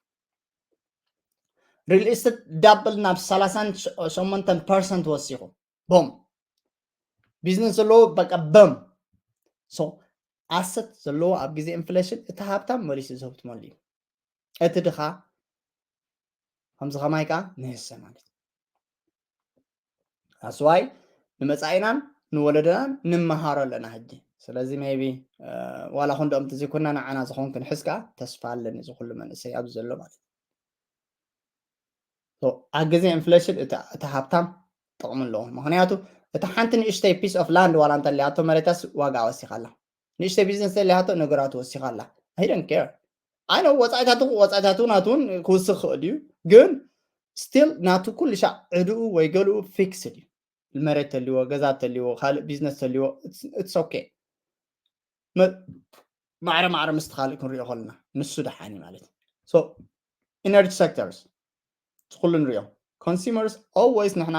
ሪል ኢስቴት ዳብል ናብ ሰላሳን ሸሞንተን ፐርሰንት ወሲኹ። ቦም ቢዝነስ ዘለዎ በቃ በም። So ኣሰት ዘለዎ ኣብ ግዜ ኢንፍሌሽን እቲ ሃብታም መሊሱ ዝህብትመሉ እዩ። እቲ ድኻ ከምዚ ከማይ ከዓ ንህሰ ማለት እዩ። ኣስዋይ ንመጻኢናን ንወለደናን ንመሃሮ ኣለና ሕጂ። ስለዚ ሜቢ ዋላ ክንደኦም ተዘይኮንና ንዓና ዝኸውን ክንሕዝ ከዓ ተስፋ ኣለኒ። እዚ ኩሉ መንእሰይ ኣብዚ ዘሎ ማለት እዩ። So ኣብ ግዜ ኢንፍሌሽን እቲ እቲ ሃብታም ጥቕሚ ኣለዎ። ምክንያቱ እቲ ሓንቲ ንእሽተይ ፒስ ኦፍ ላንድ ዋላ እንተለያቶ መሬታስ ዋጋ ወሲኻ ኣላ። ንእሽተይ ቢዝነስ ተለያቶ ነገራቱ ወሲኻ ኣላ። I don't care። ኣይ ነው ወጻኢታቱ ወጻኢታቱ ናቱ እውን ክውስኽ ክኽእል እዩ፣ ግን ስቲል ናቱ ኩሉ ሻዕ ዕድኡ ወይ ገልኡ ፊክስድ እዩ። መሬት ተልዎ፣ ገዛ ተልዎ፣ ካልእ ቢዝነስ ተልዎ፣ it's okay። ማዕረ ማዕረ ምስቲ ካልእ ክንሪኦ ከለና ንሱ ደሓኒ ማለት እዩ። So ኢነርጂ ሴክተርስ ኩሉ ንሪኦ። ኮንሱመርስ ኦልዌይስ ንሕና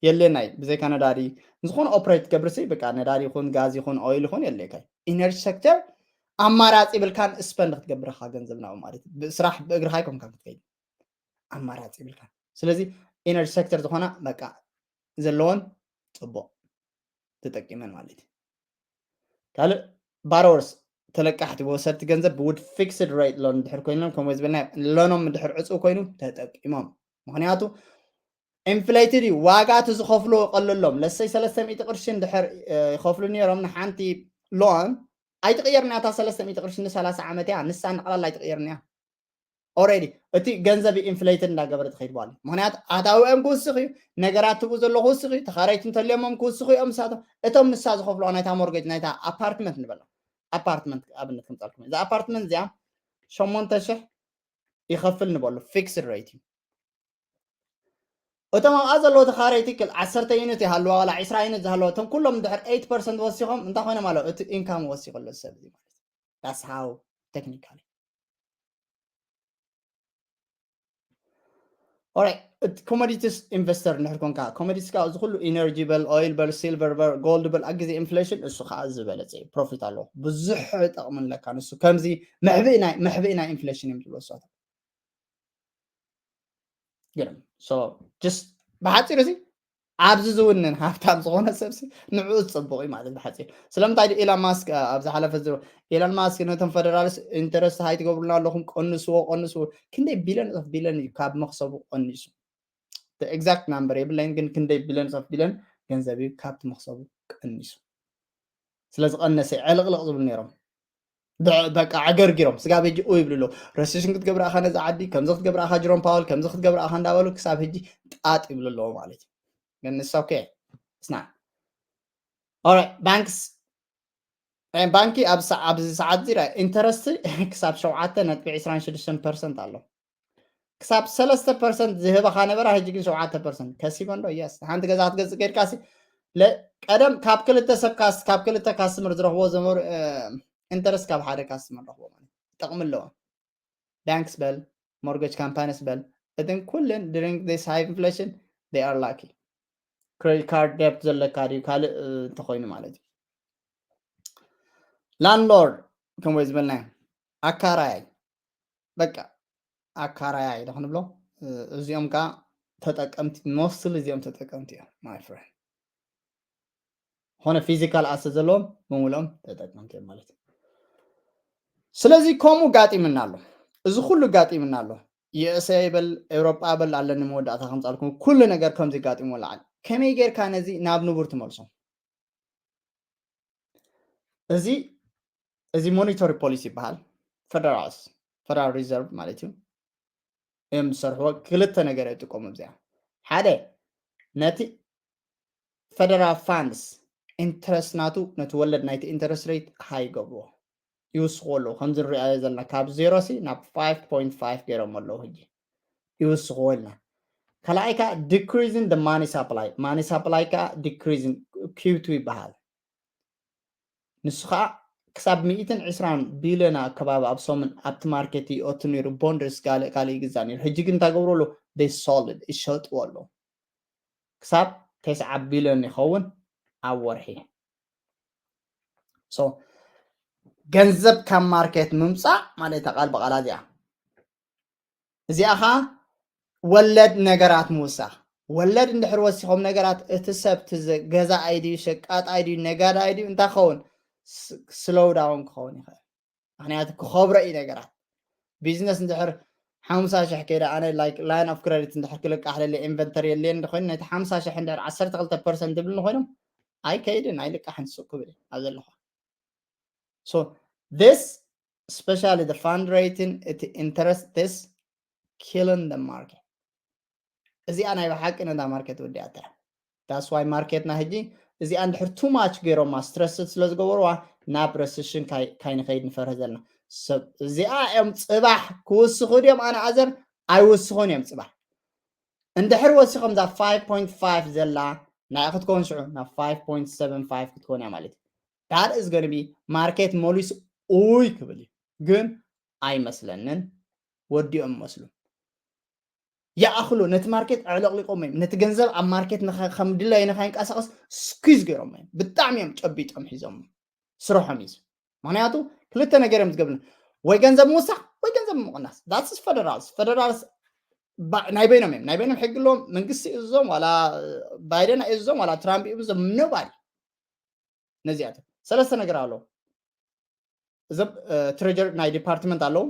የለናይ ብዘይካ ነዳዲ፣ ዝኾነ ኦፕሬት ትገብር ሲ በቃ ነዳዲ ይኹን ጋዝ ይኹን ኦይል ይኹን የለካይ። ኢነርጂ ሴክተር ኣማራፂ ብልካን ስፐንድ ክትገብር ኢኻ ገንዘብ ናብኡ ማለት እዩ። ብስራሕ ብእግርኻ ኣይኮንካ ክትከይድ፣ ኣማራፂ ብልካን። ስለዚ ኢነርጂ ሴክተር ዝኾና በቃ ዘለወን ጽቡቕ ተጠቂመን ማለት እዩ። ካልእ ባሮወርስ ተለቃሕቲ ወሰድቲ ገንዘብ ብውድ ፊክስድ ሬት ሎን እንድሕር ኮይኖም ከምኡ ዝበልና ሎኖም እንድሕር ዕፁ ኮይኑ ተጠቂሞም። ምክንያቱ ኢንፍሌትድ እዩ፣ ዋጋ እቲ ዝኸፍሎ ቀለሎም። ለሰይ ሰለስተ ሚእቲ ቅርሺ እንድሕር ይኸፍሉ ነይሮም ንሓንቲ ሎን ኣይትቕየርና እታ ሰለስተ ሚእቲ ቅርሺ ንሰላሳ ዓመት እያ፣ ንሳ ንዕላል ኣይትቕየርና እያ። ኦሬዲ እቲ ገንዘብ ኢንፍሌትድ እንዳገበረ ትኸይድ በኋላ። ምክንያቱ ኣታዊኦም ክውስኽ እዩ፣ ነገራት ትብኡ ዘሎ ክውስኽ እዩ፣ ተኻረይቲ እንተልዮሞም ክውስኹ እዮም ንሳቶም። እቶም ንሳ ዝኸፍልዋ ናይታ ሞርጌጅ ናይታ ኣፓርትመንት ንበላ ኣፓርትመንት ኣብነት ከምፃልኩም እዛ ኣፓርትመንት እዚኣ ሸሞንተ ሽሕ ይኸፍል ንበሉ ፊክስድ ሬት እዩ። እቶም ኣብኣ ዘለዉ ተኻረይቲ ክል ዓሰርተ ዩኒት ይሃልዋ ዋላ ዕስራ ዩኒት ዝሃለዋ እቶም ኩሎም ድሕር ኤይት ፐርሰንት ወሲኾም እንታይ ኮይኖም ኣለዉ? እቲ ኢንካም ወሲኹ ኣሎ ሰብ እዚ ማለት እዩ። That's how technically። ኦራይት፣ እቲ ኮሞዲቲስ ኢንቨስተር እንድሕር ኮንካ ኮሞዲቲስ ከዓ እዚ ኩሉ ኢነርጂ በል ኦይል በል ሲልቨር በል ጎልድ በል ኣብ ግዜ ኢንፍሌሽን እሱ ከዓ ዝበለፀ እዩ ፕሮፊት ኣለዎ ብዙሕ ጠቕሚ ኣለካ ንሱ ከምዚ መሕብኢ ናይ መሕብኢ ናይ ኢንፍሌሽን እዮም ዝብሉ እሳቶም። ገርም። So just ብሓፂሩ እዚ ኣብዚ ዝውንን ሃብታም ዝኾነ ሰብሲ ንዕኡ ዝፅቡቕ እዩ ማለት ብሓፂሩ። ስለምንታይ ድዩ ኢላን ማስክ ኣብ ዝሓለፈ ዝሮ ኢላን ማስክ ነቶም ፈደራልስ ኢንተረስት ሃይ ትገብሩና ኣለኹም ቀንስዎ ቀንስዎ ክንደይ ቢሊዮን ኦፍ ቢሊዮን እዩ ካብ መክሰቡ ቀኒሱ። ኤግዛክት ናምበር የብለይን ግን ክንደይ ቢሊዮን ኦፍ ቢሊዮን ገንዘብ እዩ ካብቲ መክሰቡ ቀኒሱ። ስለዝቐነሰ ዕልቕልቕ ዝብሉ ነይሮም። በቃ ኣገርጊሮም ስጋብ ሕጂ ኡ ይብሉ ኣለዉ። ረሴሽን ክትገብር ኣኻ ነዚ ዓዲ ከምዚ ክትገብር ኣኻ ጅሮም ፓወል ከምዚ ክትገብር ኣኻ እንዳበሉ ክሳብ ሕጂ ጣጥ ይብሉ ኣለዉ ማለት እዩ። ግን ንሳ ኦኬ እስና ኦራይት ባንክስ ባንኪ ኣብዚ ሰዓት እዚ ኢንተረስት ክሳብ ሸውዓተ ነጥቢ ዕስራን ሽዱሽተን ፐርሰንት ኣሎ። ክሳብ ሰለስተ ፐርሰንት ዝህበኻ ነበራ ሕጂ ግን ሸውዓተ ፐርሰንት ከሲበን ዶ? የስ ሓንቲ ገዛ ክትገዝእ ከድካ ሲ ቀደም ካብ ክልተ ሰብ ካብ ክልተ ካስትመር ዝረኽቦ ዘመሩ interest ካብ ሓደ customer ንረኽቦ ማለት እዩ። ጥቕሚ ኣለዎ። Banks በል፣ mortgage companies በል፣ እተን ኩለን during this high inflation they are lucky። Credit card debt ዘለካ ድዩ ካልእ እንተኾይኑ ማለት እዩ። Landlord ከምኡ ዝበልናዮ ኣካራያይ በቃ ኣካራያይ ዶ ክንብሎ እዚኦም ከዓ ተጠቀምቲ mostly እዚኦም ተጠቀምቲ እዮም my friend። ኾነ physical asset ዘለዎም ብምሉኦም ተጠቀምቲ እዮም ማለት እዩ። ስለዚ ከምኡ ጋጢምና ኣሎ። እዚ ኩሉ ጋጢምና ኣሎ። USA በል ኤውሮጳ በል ኣለኒ መወዳእታ ከምፃልኩም ኩሉ ነገር ከምዚ ጋጢሞ ለዓል ከመይ ጌርካ ነዚ ናብ ንቡር ትመልሶ? እዚ እዚ monetary policy ይበሃል። Federals Federal Reserve ማለት እዩ። እዮም ዝሰርሕዎ። ክልተ ነገር እዮም ዝጥቀሙ እዚኣ። ሓደ ነቲ federal funds interest ናቱ ነቲ ወለድ ናይቲ interest rate high ይገብርዎ ይውስኽዎ ኣለዉ። ከምዚ ንሪኣዮ ዘለና ካብ ዜሮ ሲ ናብ five point five ገይሮም ኣለዉ ሕጂ ይውስኽዎ ኢልና። ካልኣይ ከዓ decreasing the money supply money supply ከዓ decreasing Q two ይበሃል። ንሱ ከዓ ክሳብ ሚእትን ዕስራን ቢልዮን ኣከባቢ ኣብ ሰሙን ኣብቲ ማርኬት ይኦቱ ነይሩ። ቦንድስ ካልእ ካልእ ይግዛእ ነይሩ። ሕጂ ግን እንታይ ገብሩ ኣለዉ? They sold it ይሸጥዎ ኣለዉ። ክሳብ ተስዓ ቢልዮን ይኸውን ኣብ ወርሒ። So ገንዘብ ካብ ማርኬት ምምፃእ ማለት እታ ቃል ብቓላ እዚኣ እዚኣ ኸዓ ወለድ ነገራት ምውሳኽ። ወለድ እንድሕር ወሲኾም ነገራት እቲ ሰብ እቲ ገዛኣይ ድዩ ሸቃጣይ ድዩ ነጋዳይ ድዩ እንታይ ክኸውን slow down ክኸውን ይኽእል። ምክንያቱ ክኸብሮ እዩ ነገራት። ቢዝነስ እንድሕር ሓምሳ ሽሕ ከይደ ኣነ like line of credit እንድሕር ክልቃሕ ለለ inventory የለየን እንድኮይኑ ነቲ ሓምሳ ሽሕ እንድሕር ዓሰርተ ክልተ percent ዝብል እንኮይኖም ኣይከይድን ኣይልቃሕን ሱቅ ክብል ኣብ ዘለኹ። So this especially the fund rating እቲ interest this killing the market። እዚኣ ናይ ብሓቂ ነታ ማርኬት ወዲኣታ። That's why ማርኬትና ሕጂ እዚኣ እንድሕር too much ገይሮማ stressed ስለ ዝገበርዋ ናብ recession ካይንኸይድ ንፈርህ ዘለና። ሰብ እዚኣ እዮም ፅባሕ ክውስኹ ድዮም ኣነ ኣዘር ኣይውስኹን እዮም ፅባሕ። እንድሕር ወሲኾም እዛ five point five ዘላ ናይ ክትከውን ሽዑ ናብ five point seven five ክትከውን እያ ማለት እዩ። That is gonna be ማርኬት መሊሱ ኡይ ክብል እዩ ግን ኣይመስለንን። ወዲኦም መስሉ ይኣኽሉ ነቲ ማርኬት ኣዕለቕሊቆም እዮም። ነቲ ገንዘብ ኣብ ማርኬት ከም ድላዩ ንኸይንቀሳቐስ squeeze ገይሮም እዮም። ብጣዕሚ እዮም ጨቢጦም ሒዞም ስርሖም እዩ። ምክንያቱ ክልተ ነገር እዮም ዝገብሩ ወይ ገንዘብ ምውሳኽ ወይ ገንዘብ ምቕናስ። That's federals federals ናይ በይኖም እዮም። ናይ በይኖም ሕጊ ኣለዎም። መንግስቲ ይእዞም ዋላ ባይደን ኣይእዞም ዋላ ትራምፕ ይእዞም nobody ነዚኣቶም ሰለስተ ነገር ኣለዎም። እዞም treasury ናይ department ኣለዎም።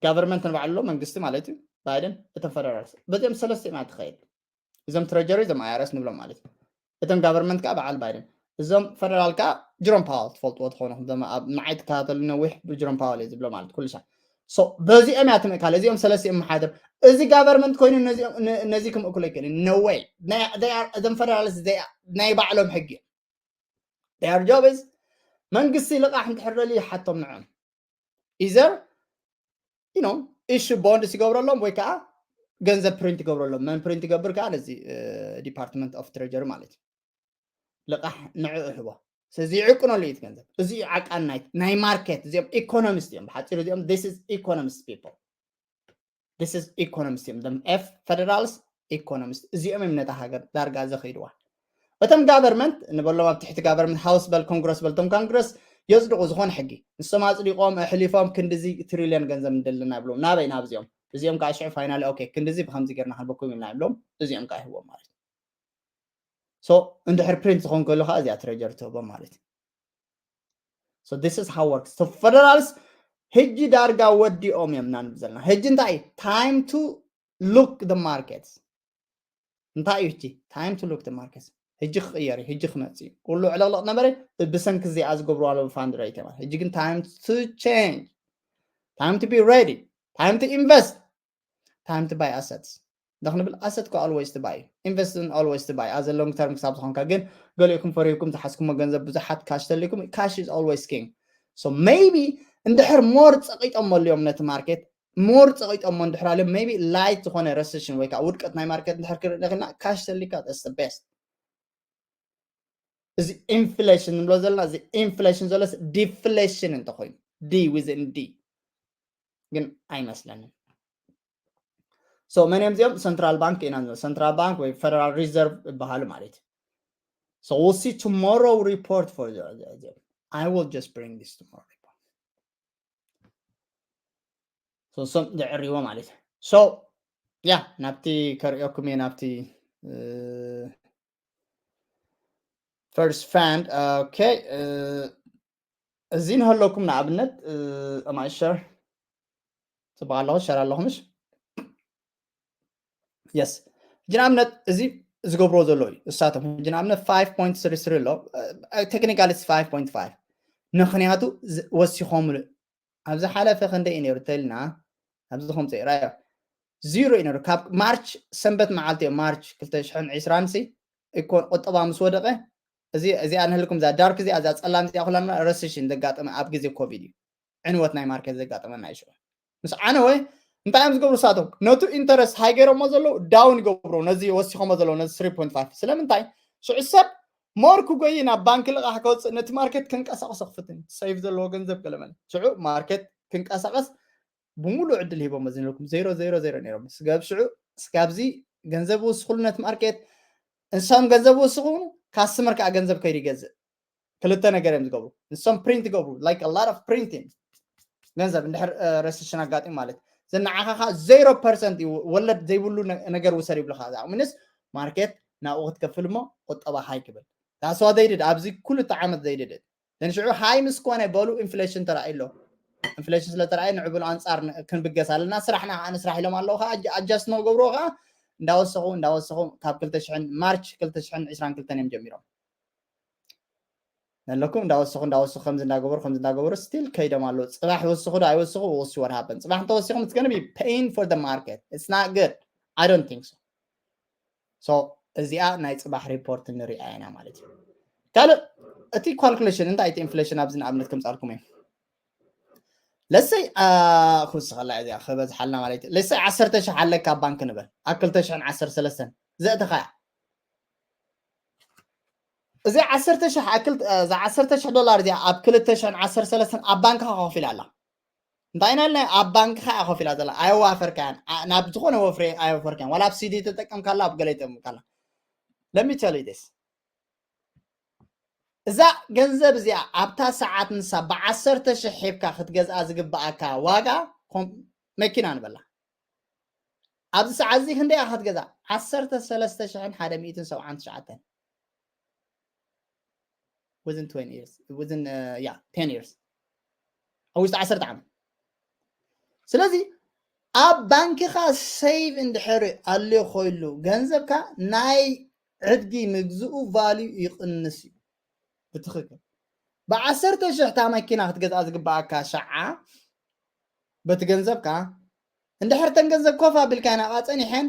Government ንባዕሉ ኣሎ መንግስቲ ማለት እዩ። ባይደን እቶም federals በዚኦም ሰለስተ ኢና ትኸይድ። እዞም treasury እዞም IRS ንብሎም ማለት እዩ። እቶም government ከዓ በዓል ባይደን እዞም federal ከዓ ጅሮም ፓወል ትፈልጥዎ ትኾኑ ንዓይ ትከታተሉ ነዊሕ ብጅሮም ፓወል እየ ዝብሎ ማለት ኩሉ ሻ በዚኦም እያ ትምእካል እዚኦም ሰለስቲኦም መሓድር እዚ government ኮይኑ ነዚ ክምእክሎ ይክእል no way። እዞም federals ናይ ባዕሎም ሕጊ እዮም። Their job is መንግስቲ ልቓሕ እንድሕር ደልዩ ይሓቶም ንዕኦም either you know issue bonds ይገብረሎም ወይ ከዓ ገንዘብ print ይገብረሎም። መን print ይገብር ከዓ ነዚ department of treasury ማለት እዩ። ልቓሕ ንዕኡ ይህቦ። ስለዚ ይዕቅነሉ እዩ እቲ ገንዘብ። እዚ ዓቃን ናይ ማርኬት እዚኦም economist እዮም። ብሓፂሩ እዚኦም this is economist people this is economist እዮም። F federals economist እዚኦም እዮም ነታ ሃገር ዳርጋ ዘኸይድዋ። እቶም government ንበሎም ኣብ ትሕቲ government house በል congress በል እቶም congress የፅድቑ ዝኾነ ሕጊ ንሶም ኣፅዲቖም ኣሕሊፎም ክንድዚ ትሪልዮን ገንዘብ እንደለና ይብሎም ናበይ ናብዚኦም እዚኦም ከዓ ሽዑ finally okay ክንድዚ ብከምዚ ጌርና ክንበኩም ኢልና ይብሎም እዚኦም ከዓ ይህዎም ማለት እዩ። So እንድሕር print ዝኾን ከሎ ከዓ እዚኣ treasury ትህቦም ማለት እዩ። So this is how works so federals ሕጂ ዳርጋ ወዲኦም እዮም ኢና ንብል ዘለና። ሕጂ እንታይ time to look the markets እንታይ እዩ ሕጂ time to look the markets ሕጂ ክቕየር እዩ። ሕጂ ክመፅእ እዩ። ኩሉ ዕለቕለቕ ነበረ ብሰንኪ እዚኣ ዝገብሩ ኣለዉ fund rate ማለት ሕጂ ግን time to change time to be ready time to invest time to buy assets ንክንብል asset ካ always to buy invest in always to buy as a long term ክሳብ ዝኾንካ ግን ገሊኦኩም ፈሪህኩም ዝሓዝኩሞ ገንዘብ ብዙሓት cash ተሊኩም cash is always king so maybe እንድሕር more ፀቂጦም መልዮም ነቲ market more ፀቂጦሞ እንድሕር ኣልዮም maybe light ዝኾነ recession ወይ ከዓ ውድቀት ናይ market እንድሕር ክርኢ ደኺና cash ተሊካ that's the best እዚ ኢንፍሌሽን ንብሎ ዘለና፣ እዚ ኢንፍሌሽን ዘሎስ ዲፍሌሽን እንተኾይኑ፣ ዲ ዊዝን ዲ ግን ኣይመስለንን። So መን እዮም እዚኦም? ሰንትራል ባንክ ኢና ንብሎ። ሰንትራል ባንክ ወይ ፌደራል ሪዘርቭ ይበሃሉ ማለት እዩ። So we'll see tomorrow report for the, the, the I will just bring this tomorrow report. So some ዘዕርዎ ማለት እዩ። So yeah ናብቲ ከርእየኩም እየ ናብቲ first fund okay እዚ ንሃለኩም ንኣብነት እማይ ሸር ጽቡቅ ኣለኹ ሸር ኣለኹ ምሽ የስ ሕጂ ንኣብነት እዚ ዝገብርዎ ዘለዉ እዩ እሳቶም ሕጂ ንኣብነት five point three three ኣሎ technically it's five point five ምክንያቱ ወሲኾምሉ ኣብ ዝሓለፈ ክንደይ እዩ ነይሩ ተልና ኣብዚ ከምፀ ራዮ ዚሮ እዩ ነይሩ ካብ ማርች ሰንበት መዓልቲ እዮም ማርች ክልተ ሽሕን ዕስራን ሲ እኮ ቁጠባ ምስ ወደቀ እዚ እዚኣ ንህልኩም እዛ ዳርክ እዚኣ እዛ ፀላም እዚኣ ኩላና ረሴሽን ዘጋጠመ ኣብ ግዜ ኮቪድ እዩ ዕንወት ናይ ማርኬት ዘጋጠመና እዩ ሽዑ ምስ ዓነወ እንታይ እዮም ዝገብሩ ሳቶም ነቱ ኢንተረስት ሃይ ገይሮሞ ዘለዉ ዳውን ይገብሩ ነዚ ወሲኾሞ ዘለዉ ነዚ three point five ስለምንታይ ሽዑ ሰብ ሞር ክጎይ ናብ ባንክ ልቓሕ ከወፅእ ነቲ ማርኬት ክንቀሳቀሶ ክፍትን ሰይፍ ዘለዎ ገንዘብ ገለመለ ሽዑ ማርኬት ክንቀሳቀስ ብምሉእ ዕድል ሂቦም ዝንልኩም ዜሮ ዜሮ ዜሮ ነይሮም ስጋብ ሽዑ ስጋብዚ ገንዘብ ወስኹሉ ነቲ ማርኬት እንሳም ገንዘብ ወስኹ ካስተመር ከዓ ገንዘብ ከይዱ ይገዝእ ክልተ ነገር እዮም ዝገብሩ ንሶም ፕሪንት ይገብሩ like a lot of printing ገንዘብ እንድሕር ረሴሽን ኣጋጢሙ ማለት ዘናዓኻኻ ዜሮ ፐርሰንት እዩ ወለድ ዘይብሉ ነገር ውሰድ ይብልኻ ዝኣምንስ ማርኬት ናብኡ ክትከፍል እሞ ቁጠባ ሃይ ክብል that's what they did ኣብዚ ኩልተ ዓመት they did it ንሽዑ ሃይ ምስ ኮነ በሉ ኢንፍሌሽን ተራእዩ ኣሎ ኢንፍሌሽን ስለ ተራእየ ንዕብሉ ኣንፃር ክንብገስ ኣለና ስራሕና ከዓ ንስራሕ ኢሎም ኣለዉ ከዓ ኣጃስት ንክገብርዎ ከዓ እንዳወሰኹ እንዳወሰኹ ካብ ክልተ ሽሕን ማርች ክልተ ሽሕን ዕስራን ክልተን እዮም ጀሚሮም ነለኩም እንዳወሰኹ እንዳወሰኹ ከምዚ እንዳገበሩ ከምዚ እንዳገበሩ ስቲል ከይዶም ኣለዉ ፅባሕ ይወስኹ ዶ ኣይወስኹ ወሲ ወር ሃበን ፅባሕ እንተወሲኹም it's gonna be pain for the market it's not good I don't think so so እዚኣ ናይ ፅባሕ ሪፖርት ንሪኣ ኢና ማለት እዩ ካልእ እቲ ካልኩሌሽን እንታይ እቲ ኢንፍሌሽን ኣብዚ ንኣብነት ከምፃልኩም እዩ ለሰይ ክውስኸላ እዚኣ ክበዝሓልና ማለት እዩ ለሰይ ዓሰርተ ሽሕ ኣለካ ኣብ ባንክ ንበል ኣብ ክልተ ሽሕን ዓሰርተ ሰለስተን ዘእተኻያ እዚ ዓሰርተ ሽሕ ኣክል እዛ ዓሰርተ ሽሕ ዶላር እዚኣ ኣብ ክልተ ሽሕን ዓሰርተ ሰለስተን ኣብ ባንክኻ ከፊላ ኣላ እንታይ ኢና ኢልና ኣብ ባንክኻ እያ ከፊላ ዘላ ኣየዋፈርካያን ናብ ዝኾነ ወፍሪ ኣየወፈርካያን ዋላ ኣብ ሲዲ ተጠቀምካላ ኣብ ገለ ይጠቀምካላ let me tell you this እዛ ገንዘብ እዚኣ ኣብታ ሰዓት ንሳ ብዓሰርተ ሽሕ ሂብካ ክትገዝኣ ዝግብኣካ ዋጋ መኪና ንበላ ኣብዚ ሰዓት እዚ ክንደይ ክትገዛ ዓሰርተ ሰለስተ ሽሕን ሓደ ሚእትን ሰብዓን ትሽዓተን within twenty years within uh, yeah ten years ኣብ ውሽጢ ዓሰርተ ዓመት ስለዚ ኣብ ባንክኻ ሴቭ እንድሕር ኣልዮ ኮይሉ ገንዘብካ ናይ ዕድጊ ምግዝኡ ቫልዩ ይቕንስ እዩ ብትኽክል ብዓሰርተ ሽሕ እታ መኪና ክትገዝኣ ዝግብኣካ ሸዓ በቲ ገንዘብካ እንድሕር ተን ገንዘብ ኮፍ ኣቢልካ ናብኣ ጸኒሐን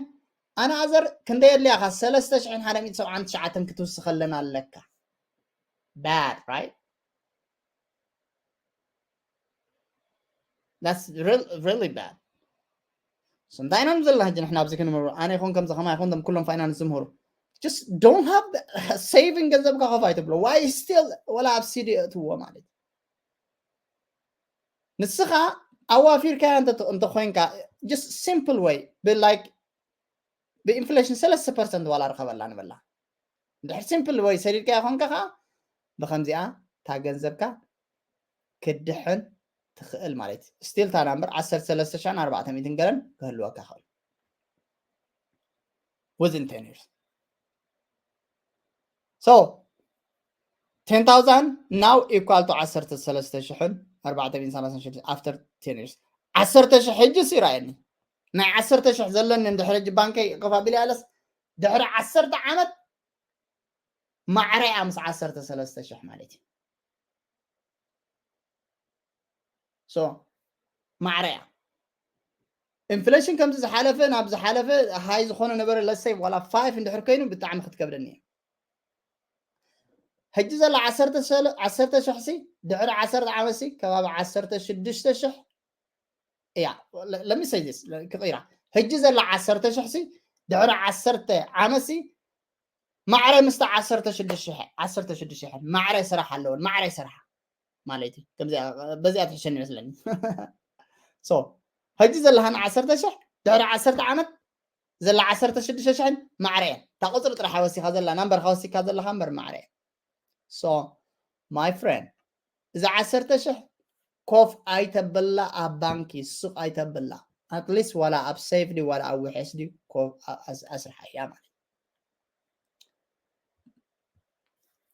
ኣናዘር ክንደይ የድልያኻ ሰለስተ ሽሕን ሓደ ሚእትን ሰብዓን ትሽዓተን ክትውስኸለን ኣለካ bad right that's real, really bad እንታይ ኢና ዘለና ሕጂ ንሕና ኣብዚ ክንምህሩ ኣነ ይኹን ከምዚ ከማ ይኹን ቶም ኩሎም ፋይናንስ ዝምህሩ just don't have saving ገንዘብካ ከፋ ኣይትብሎ why still ወላ ኣብ ሲዲ እትዎ ማለት ንስኻ ኣዋፊርካያ እንተኮይንካ just simple way ብላይክ ብኢንፍሌሽን ሰለስተ ፐርሰንት ዋላ ርከበላ ንበላ እንድሕር ሲምፕል ወይ ሰዲድካዮ ኮንካ ከዓ ብከምዚኣ እታ ገንዘብካ ክድሕን ትኽእል ማለት እዩ ስቲል እታ ናምበር ዓሰርተ ሰለስተ ሽሕን ኣርባዕተ ሚእትን ገለን ክህልወካ ይኽእል within ten years so ten thousand now equal to ዓሰርተ ሰለስተ ሽሕን ኣርባዕተ ሚእትን ሰላሳን ሽዱሽተ after ten years ዓሰርተ ሽሕ ሕጂ ይረኣየኒ ናይ ዓሰርተ ሽሕ ዘለኒ እንድሕር ሕጂ ባንከይ ከፋ ቢለ ያለስ ድሕሪ ዓሰርተ ዓመት ማዕረያ ምስ ዓሰርተ ሰለስተ ሽሕ ማለት እዩ so ማዕረያ ኢንፍሌሽን ከምዚ ዝሓለፈ ናብ ዝሓለፈ ሃይ ዝኾነ ነበረ ለሰይ ዋላ ፋይፍ እንድሕር ኮይኑ ብጣዕሚ ክትከብደኒ እየ ሕጂ ዘላ ዓሰርተ ሽሕ ሲ ድሕሪ ዓሰርተ ዓመት ሲ ከባቢ ዓሰርተ ሽዱሽተ ሽሕ እያ let me say this ክቕይራ ሕጂ ዘላ ዓሰርተ ሽሕ ሲ ድሕሪ ዓሰርተ ዓመት ሲ ማዕረ ምስታ ዓሰርተ ሽዱሽተ ሽሕ፣ ዓሰርተ ሽዱሽተ ሽሕ ማዕረ ስራሕ ኣለወን፣ ማዕረ ስራሕ ማለት እዩ። ከምዚኣ፣ በዚኣ ትሕሸኒ ይመስለኒ። So፣ ሕጂ ዘለኻን ዓሰርተ ሽሕ፣ ድሕሪ ዓሰርተ ዓመት ዘላ ዓሰርተ ሽዱሽተ ሽሕን ማዕረ እየን። እታ ቁፅሪ ጥራሕ ወሲኻ ዘላ፣ ናምበርካ ወሲካ ዘለኻ እምበር ማዕረ እየን። So፣ my friend፣ እዛ ዓሰርተ ሽሕ ኮፍ ኣይተብላ፣ ኣብ ባንኪ ሱቕ ኣይተብላ። At least ዋላ ኣብ ሴፍ ድዩ ዋላ ኣብ ውሕስ ድዩ ኮፍ ኣ-፣ ኣስ-፣ ኣስርሓያ ማለት።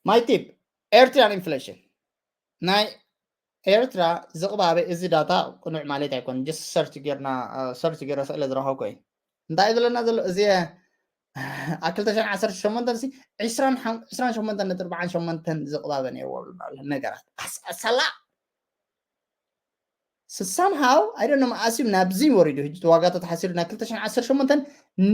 My tip፣ ኤርትራን ኢንፍሌሽን። ናይ ኤርትራ ዝቕባበ፣ እዚ ዳታ ቅኑዕ ማለት ኣይኮን፣ just ሰርች ጌርና፣ ሰርች ጌረ ስእለ ዝረኸብኮ እዩ። እንታይ እዩ ዘለና ዘሎ? እዚ ኣብ ክልተ ሽሕን ዓሰርተ ሸሞንተን ሲ ዕስራን ሸሞንተን ነጥቢ ኣርባዓን ሸሞንተን ዝቕባበ ነይርዎ ኣሎ ነገራት። ኣስ-፣ ኣሰላ። So somehow፣ I don't know፣ መኣስ እዩ ናብዚ ወሪዱ። ሕጂ እቲ ዋጋ ተተሓሲሉ ናይ ክልተ ሽሕን ዓሰርተ ሸሞንተን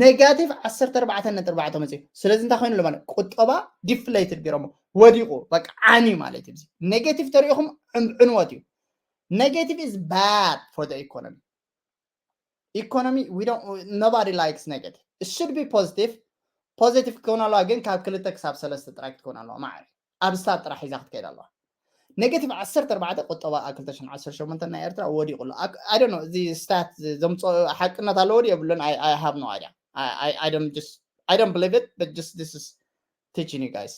ኔጋቲቭ ዓሰርተ ኣርባዕተ ነጥቢ ኣርባዕተ መፅዩ። ስለዚ እንታይ ኮይኑ ኣሎ ማለት? ቁጠባ ዲፍሌትድ ገይሮሞ፣ ወዲቑ፣ በቃ ዓንዩ ማለት እዩ። እዚ ኔጋቲቭ ተሪኢኹም ዕን-፣ ዕንወት እዩ። Negative is bad for the economy. Economy, we don't, nobody likes negative. It should be positive. ፖዚቲቭ ክኸውን ኣለዋ፣ ግን ካብ ክልተ ክሳብ ሰለስተ ጥራይ ክትከውን ኣለዋ። ማዕረ ኣብ ስታት ጥራሕ ሒዛ ክትከይድ ኣለዋ። ኔጋቲቭ ዓሰርተ ኣርባዕተ ቁጠባ ኣብ ክልተ ሽሕን ዓሰርተ ሸሞንተን ናይ ኤርትራ ወዲቑ ኣሎ። I don't know፣ እዚ ስታት ዘምፅኦ ሓቅነት ኣለዎ ድዩ የብሉን? I, I have no idea. I, I, I don't just, I don't believe it, but just this is teaching you guys.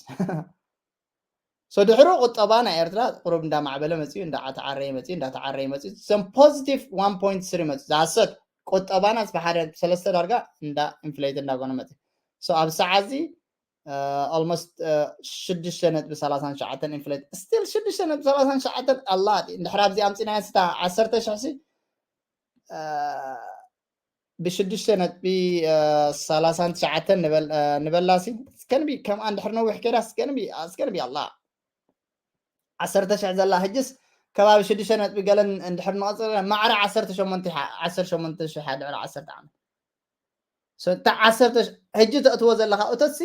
So ድሕሩ ቁጠባ ናይ ኤርትራ ቁሩብ እንዳማዕበለ መፅዩ፣ እንዳተዓረየ መፅዩ፣ እንዳተዓረየ መፅዩ። Some positive one point three መፅዩ። ዛሰት ቁጠባና ብሓደ ሰለስተ ዳርጋ እንዳ ኢንፍሌት እንዳኮነ መፅዩ። So ኣብ ሰዓት እዚ፣ እ፣ ኦልሞስት፣ እ፣ ሽዱሽተ ነጥቢ ሰላሳን ትሽዓተን ኢንፍሌት፣ ስቲል ሽዱሽተ ነጥቢ ሰላሳን ትሽዓተን ኣላ። እንድሕር ኣብዚ ኣምፂናዮ ስታ ዓሰርተ ሽሕ ሲ፣ እ፣ ብሽዱሽተ ነጥቢ፣ እ፣ ሰላሳን ትሽዓተን ንበል-፣ እ፣ ንበላሲ፣ እስከንቢ ከምኣ እንድሕር ነዊሕ ከይዳስ፣ እስከንቢ፣ እስከንቢ ኣላ። ዓሰርተ ሽሕ ዘላ ሕጅስ ከባቢ ሽዱሽተ ነጥቢ ገለን እንድሕር ንቐፅል፣ ማዕረ ዓሰርተ ሸሞንተ፣ ዓሰርተ ሸሞንተ ሽሕ ድሕሪ ዓሰርተ ዓመት። So፣ እታ ዓሰርተ ሽሕ ሕጂ ተእትዎ ዘለኻ እቶትሲ፣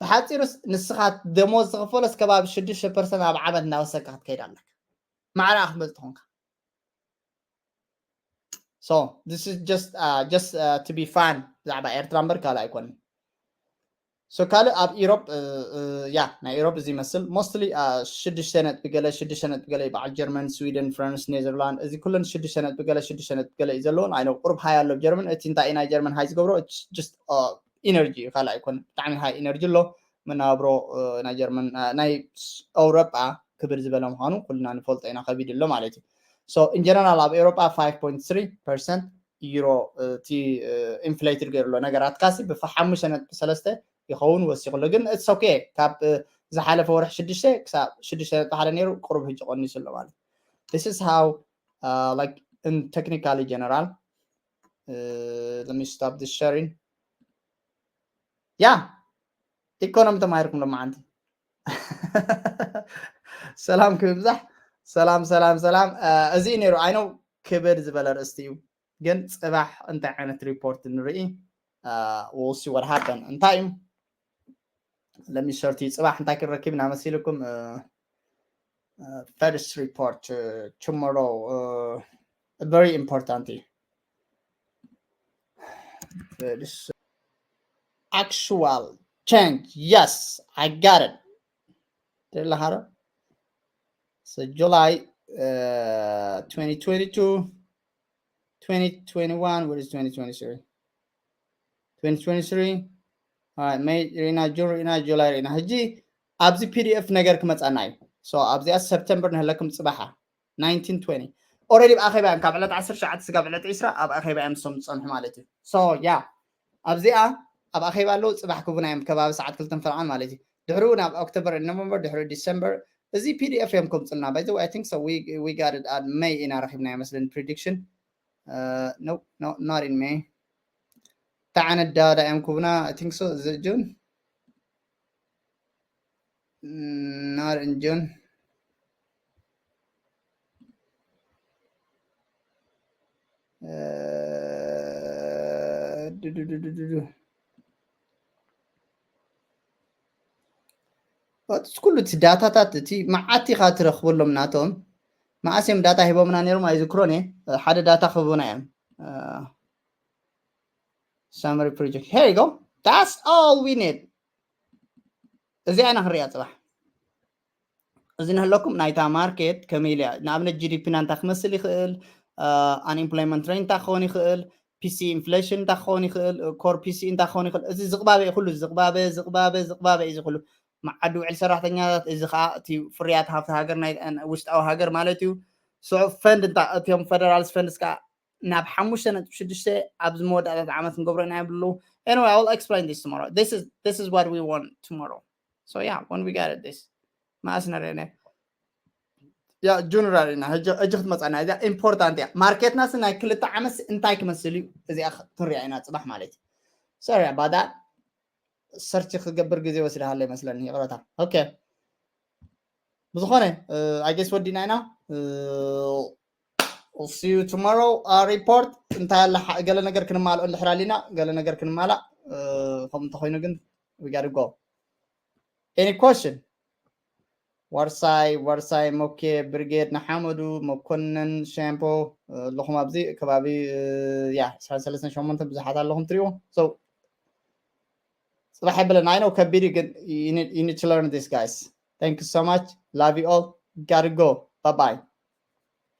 ብሓፂሩስ ንስኻ ደሞዝ ዝኽፈሎስ ከባቢ ሽዱሽተ ፐርሰንት ኣብ ዓመት እናወሰድካ ክትከይድ ኣለካ። ማዕረ ክትመፅእ ተኾንካ። So, this is just, uh, just, uh, to be fun ብዛዕባ ኤርትራ እምበር ካልእ ኣይኮንን። So፣ ካልእ ኣብ ኢሮፕ፣ እ፣ እ፣ ያ፣ ናይ ኢሮፕ እዚ ይመስል። ሞስትሊ፣ እ፣ ሽዱሽተ ነጥቢ ገለ፣ ሽዱሽተ ነጥቢ ገለ እዩ። በዓል ጀርመን፣ ስዊድን፣ ፍራንስ፣ ኔዘርላንድ፣ እዚ ኩለን ሽዱሽተ ነጥቢ ገለ፣ ሽዱሽተ ነጥቢ ገለ እዩ ዘለዎን። ኣይነ ቁሩብ ሃይ ኣሎ ጀርመን። እቲ እንታይ እዩ ናይ ጀርመን ሃይ ዝገብሮ? It's just፣ እ፣ ኢነርጂ እዩ፣ ካልእ ኣይኮን። ብጣዕሚ ሃይ ኢነርጂ ኣሎ። መናብሮ፣ እ፣ ናይ ጀርመን፣ እ፣ ናይ ስ-፣ ኤውሮጳ ክብር ዝበለ ምዃኑ ኩልና ንፈልጦ ኢና፣ ከቢድ ኣሎ ማለት እዩ። So፣ in general ኣብ ኤውሮጳ ፋይቭ ፖይንት ስሪ ፐርሰንት ዩሮ፣ እ፣ እቲ፣ እ፣ ኢንፍሌትድ ገይሩ ኣሎ። ነገራት ካሲ ብሓሙሽተ ነጥቢ ሰለስተ ይኸውን ወሲኹ ኣሎ። ግን it's okay። ካብ፣ እ፣ ዝሓለፈ ወርሒ ሽዱሽተ ክሳብ ሽዱሽተ ነጥቢ ሓደ ነይሩ፣ ቁሩብ ሕጂ ቀኒሱ ኣሎ ማለት። This is how, uh, like, in technically general, uh, let me stop this sharing. ያ፣ ኢኮኖሚ ተማሂርኩም ሎማዓንቲ። ሰላም ክብዛሕ። ሰላም፣ ሰላም፣ ሰላም። እ፣ እዚ እዩ ነይሩ። I know ክብድ ዝበለ ርእስቲ እዩ፣ ግን ጽባሕ እንታይ ዓይነት ሪፖርት ንርኢ? እ፣ we'll see what happen። እንታይ እዩ? Let me share እቲ ጽባሕ እንታይ ክንረክብ ኢና መሲልኩም? እ፣ እ፣ ፈርስት ሪፖርት፣ እ፣ tomorrow፣ እ፣ very important እዩ። ፈርስት፣ actual change. Yes, I got it. ደላሃረ። So July, uh, twenty twenty-two, twenty twenty-one, what is twenty twenty-three? Twenty twenty-three. All right, May ሪና፣ ጁን ሪና፣ ጁላይ ሪና። ሕጂ ኣብዚ ፒ ዲ ኤፍ ነገር ክመጻና እዩ። So ኣብዚኣ ሰፕተምበር ንህለኩም ጽባሓ ናይንቲን ትዌንቲ። ኦልሬዲ ኣብ ኣኼባ እዮም፣ ካብ ዕለት ዓሰርተ ትሽዓተ ስጋብ ዕለት ዕስራ ኣብ ኣኼባ እዮም እሶም ዝጸንሑ ማለት እዩ። So ያ፣ ኣብዚኣ ኣብ ኣኼባ ኣለዉ፣ ጽባሕ ክቡና እዮም፣ ከባቢ ሰዓት ክልተን ፈረቓን ማለት እዩ። ድሕሪኡ ናብ ኦክቶበር፣ ኖቨምበር፣ ድሕሪ ዲሰምበር፣ እዚ ፒ ዲ ኤፍ እዮም ከምጽልና። By the way, I think so, we, we got it at May ኢና ረኺብና ይመስለኒ፣ ፕሪዲክሽን። Uh, no, no, not in May. እንታይ ዓይነት ዳታ እዮም ክቡና? I think so, is it June? Mm, not in June. Uh, ዱ፣ ዱ፣ ዱ፣ ዱ፣ ዱ፣ ዱ። እቲ ኩሉ እቲ ዳታታት፣ እቲ መዓት ኢኻ ትረኽበሎም ናቶም። መዓስ እዮም ዳታ ሂቦምና ነይሮም ኣይዝክሮን እየ። ሓደ ዳታ ክህቡና እዮም። Uh, summary project. Here you go. That's all we need. እዚኣ ኢና ክንሪኣ ፅባሕ። እዚ ንህለኩም ናይታ ማርኬት ከመይ ኢልያ፣ ንኣብነት ጂ ዲ ፒ ና እንታይ ክመስል ይኽእል፣ ኣንኤምፕሎይመንት ሬት እንታይ ክኸውን ይኽእል፣ ፒ ሲ ኢንፍሌሽን እንታይ ክኸውን ይኽእል፣ ኮር ፒ ሲ እንታይ ክኸውን ይኽእል። እዚ ዝቕባበ እዩ ኩሉ፣ ዝቕባበ ዝቕባበ ዝቕባበ እዩ እዚ ኩሉ። መዓዲ ውዕል ሰራሕተኛታት፣ እዚ ከዓ እቲ ፍርያት ሃፍቲ ሃገር፣ ናይ ውሽጣዊ ሃገር ማለት እዩ። ስዑ ፈንድ እታ እቲኦም ፈደራልስ ፈንድስ ከዓ ናብ ሓሙሽተ ነጥቢ ሽዱሽተ ኣብዚ መወዳእታት ዓመት ክንገብሮ ኢና ይብሉ። Anyway, I will explain this tomorrow. This is what we want tomorrow. So yeah, when we get it, this ማእስ ነረነ ያ ጁን ራሪና ሕጂ ክትመፃና እዚኣ ኢምፖርታንት እያ። ማርኬትና ስ ናይ ክልተ ዓመት እንታይ ክመስል እዩ፣ እዚኣ ክንሪኣ ኢና ፅባሕ ማለት እዩ። Sorry about that. ሰርች ክገብር ግዜ ወሲድሃለ ይመስለኒ፣ ይቕረታ። ኦኬ፣ ብዝኾነ I guess ወዲና ኢና። See you tomorrow report። እንታይ ኣለ ገለ ነገር ክንማልኦ እንድሕር ኣሊና፣ ገለ ነገር ክንማላእ ከም እንተኮይኑ ግን we gotta go. Any question? ዋርሳይ ዋርሳይ ሞኬ ብርጌድ ንሓመዱ መኮንን ሻምፖ ኣለኹም ኣብዚ ከባቢ ያ ዕስራን ሰለስተን ሸሞንተን ብዙሓት ኣለኹም ትሪእዎ። So ፅባሕ የብለን። I know ከቢድ እዩ ግን you need to learn this, guys. Thank you so much. Love you all. Gotta go. Bye bye.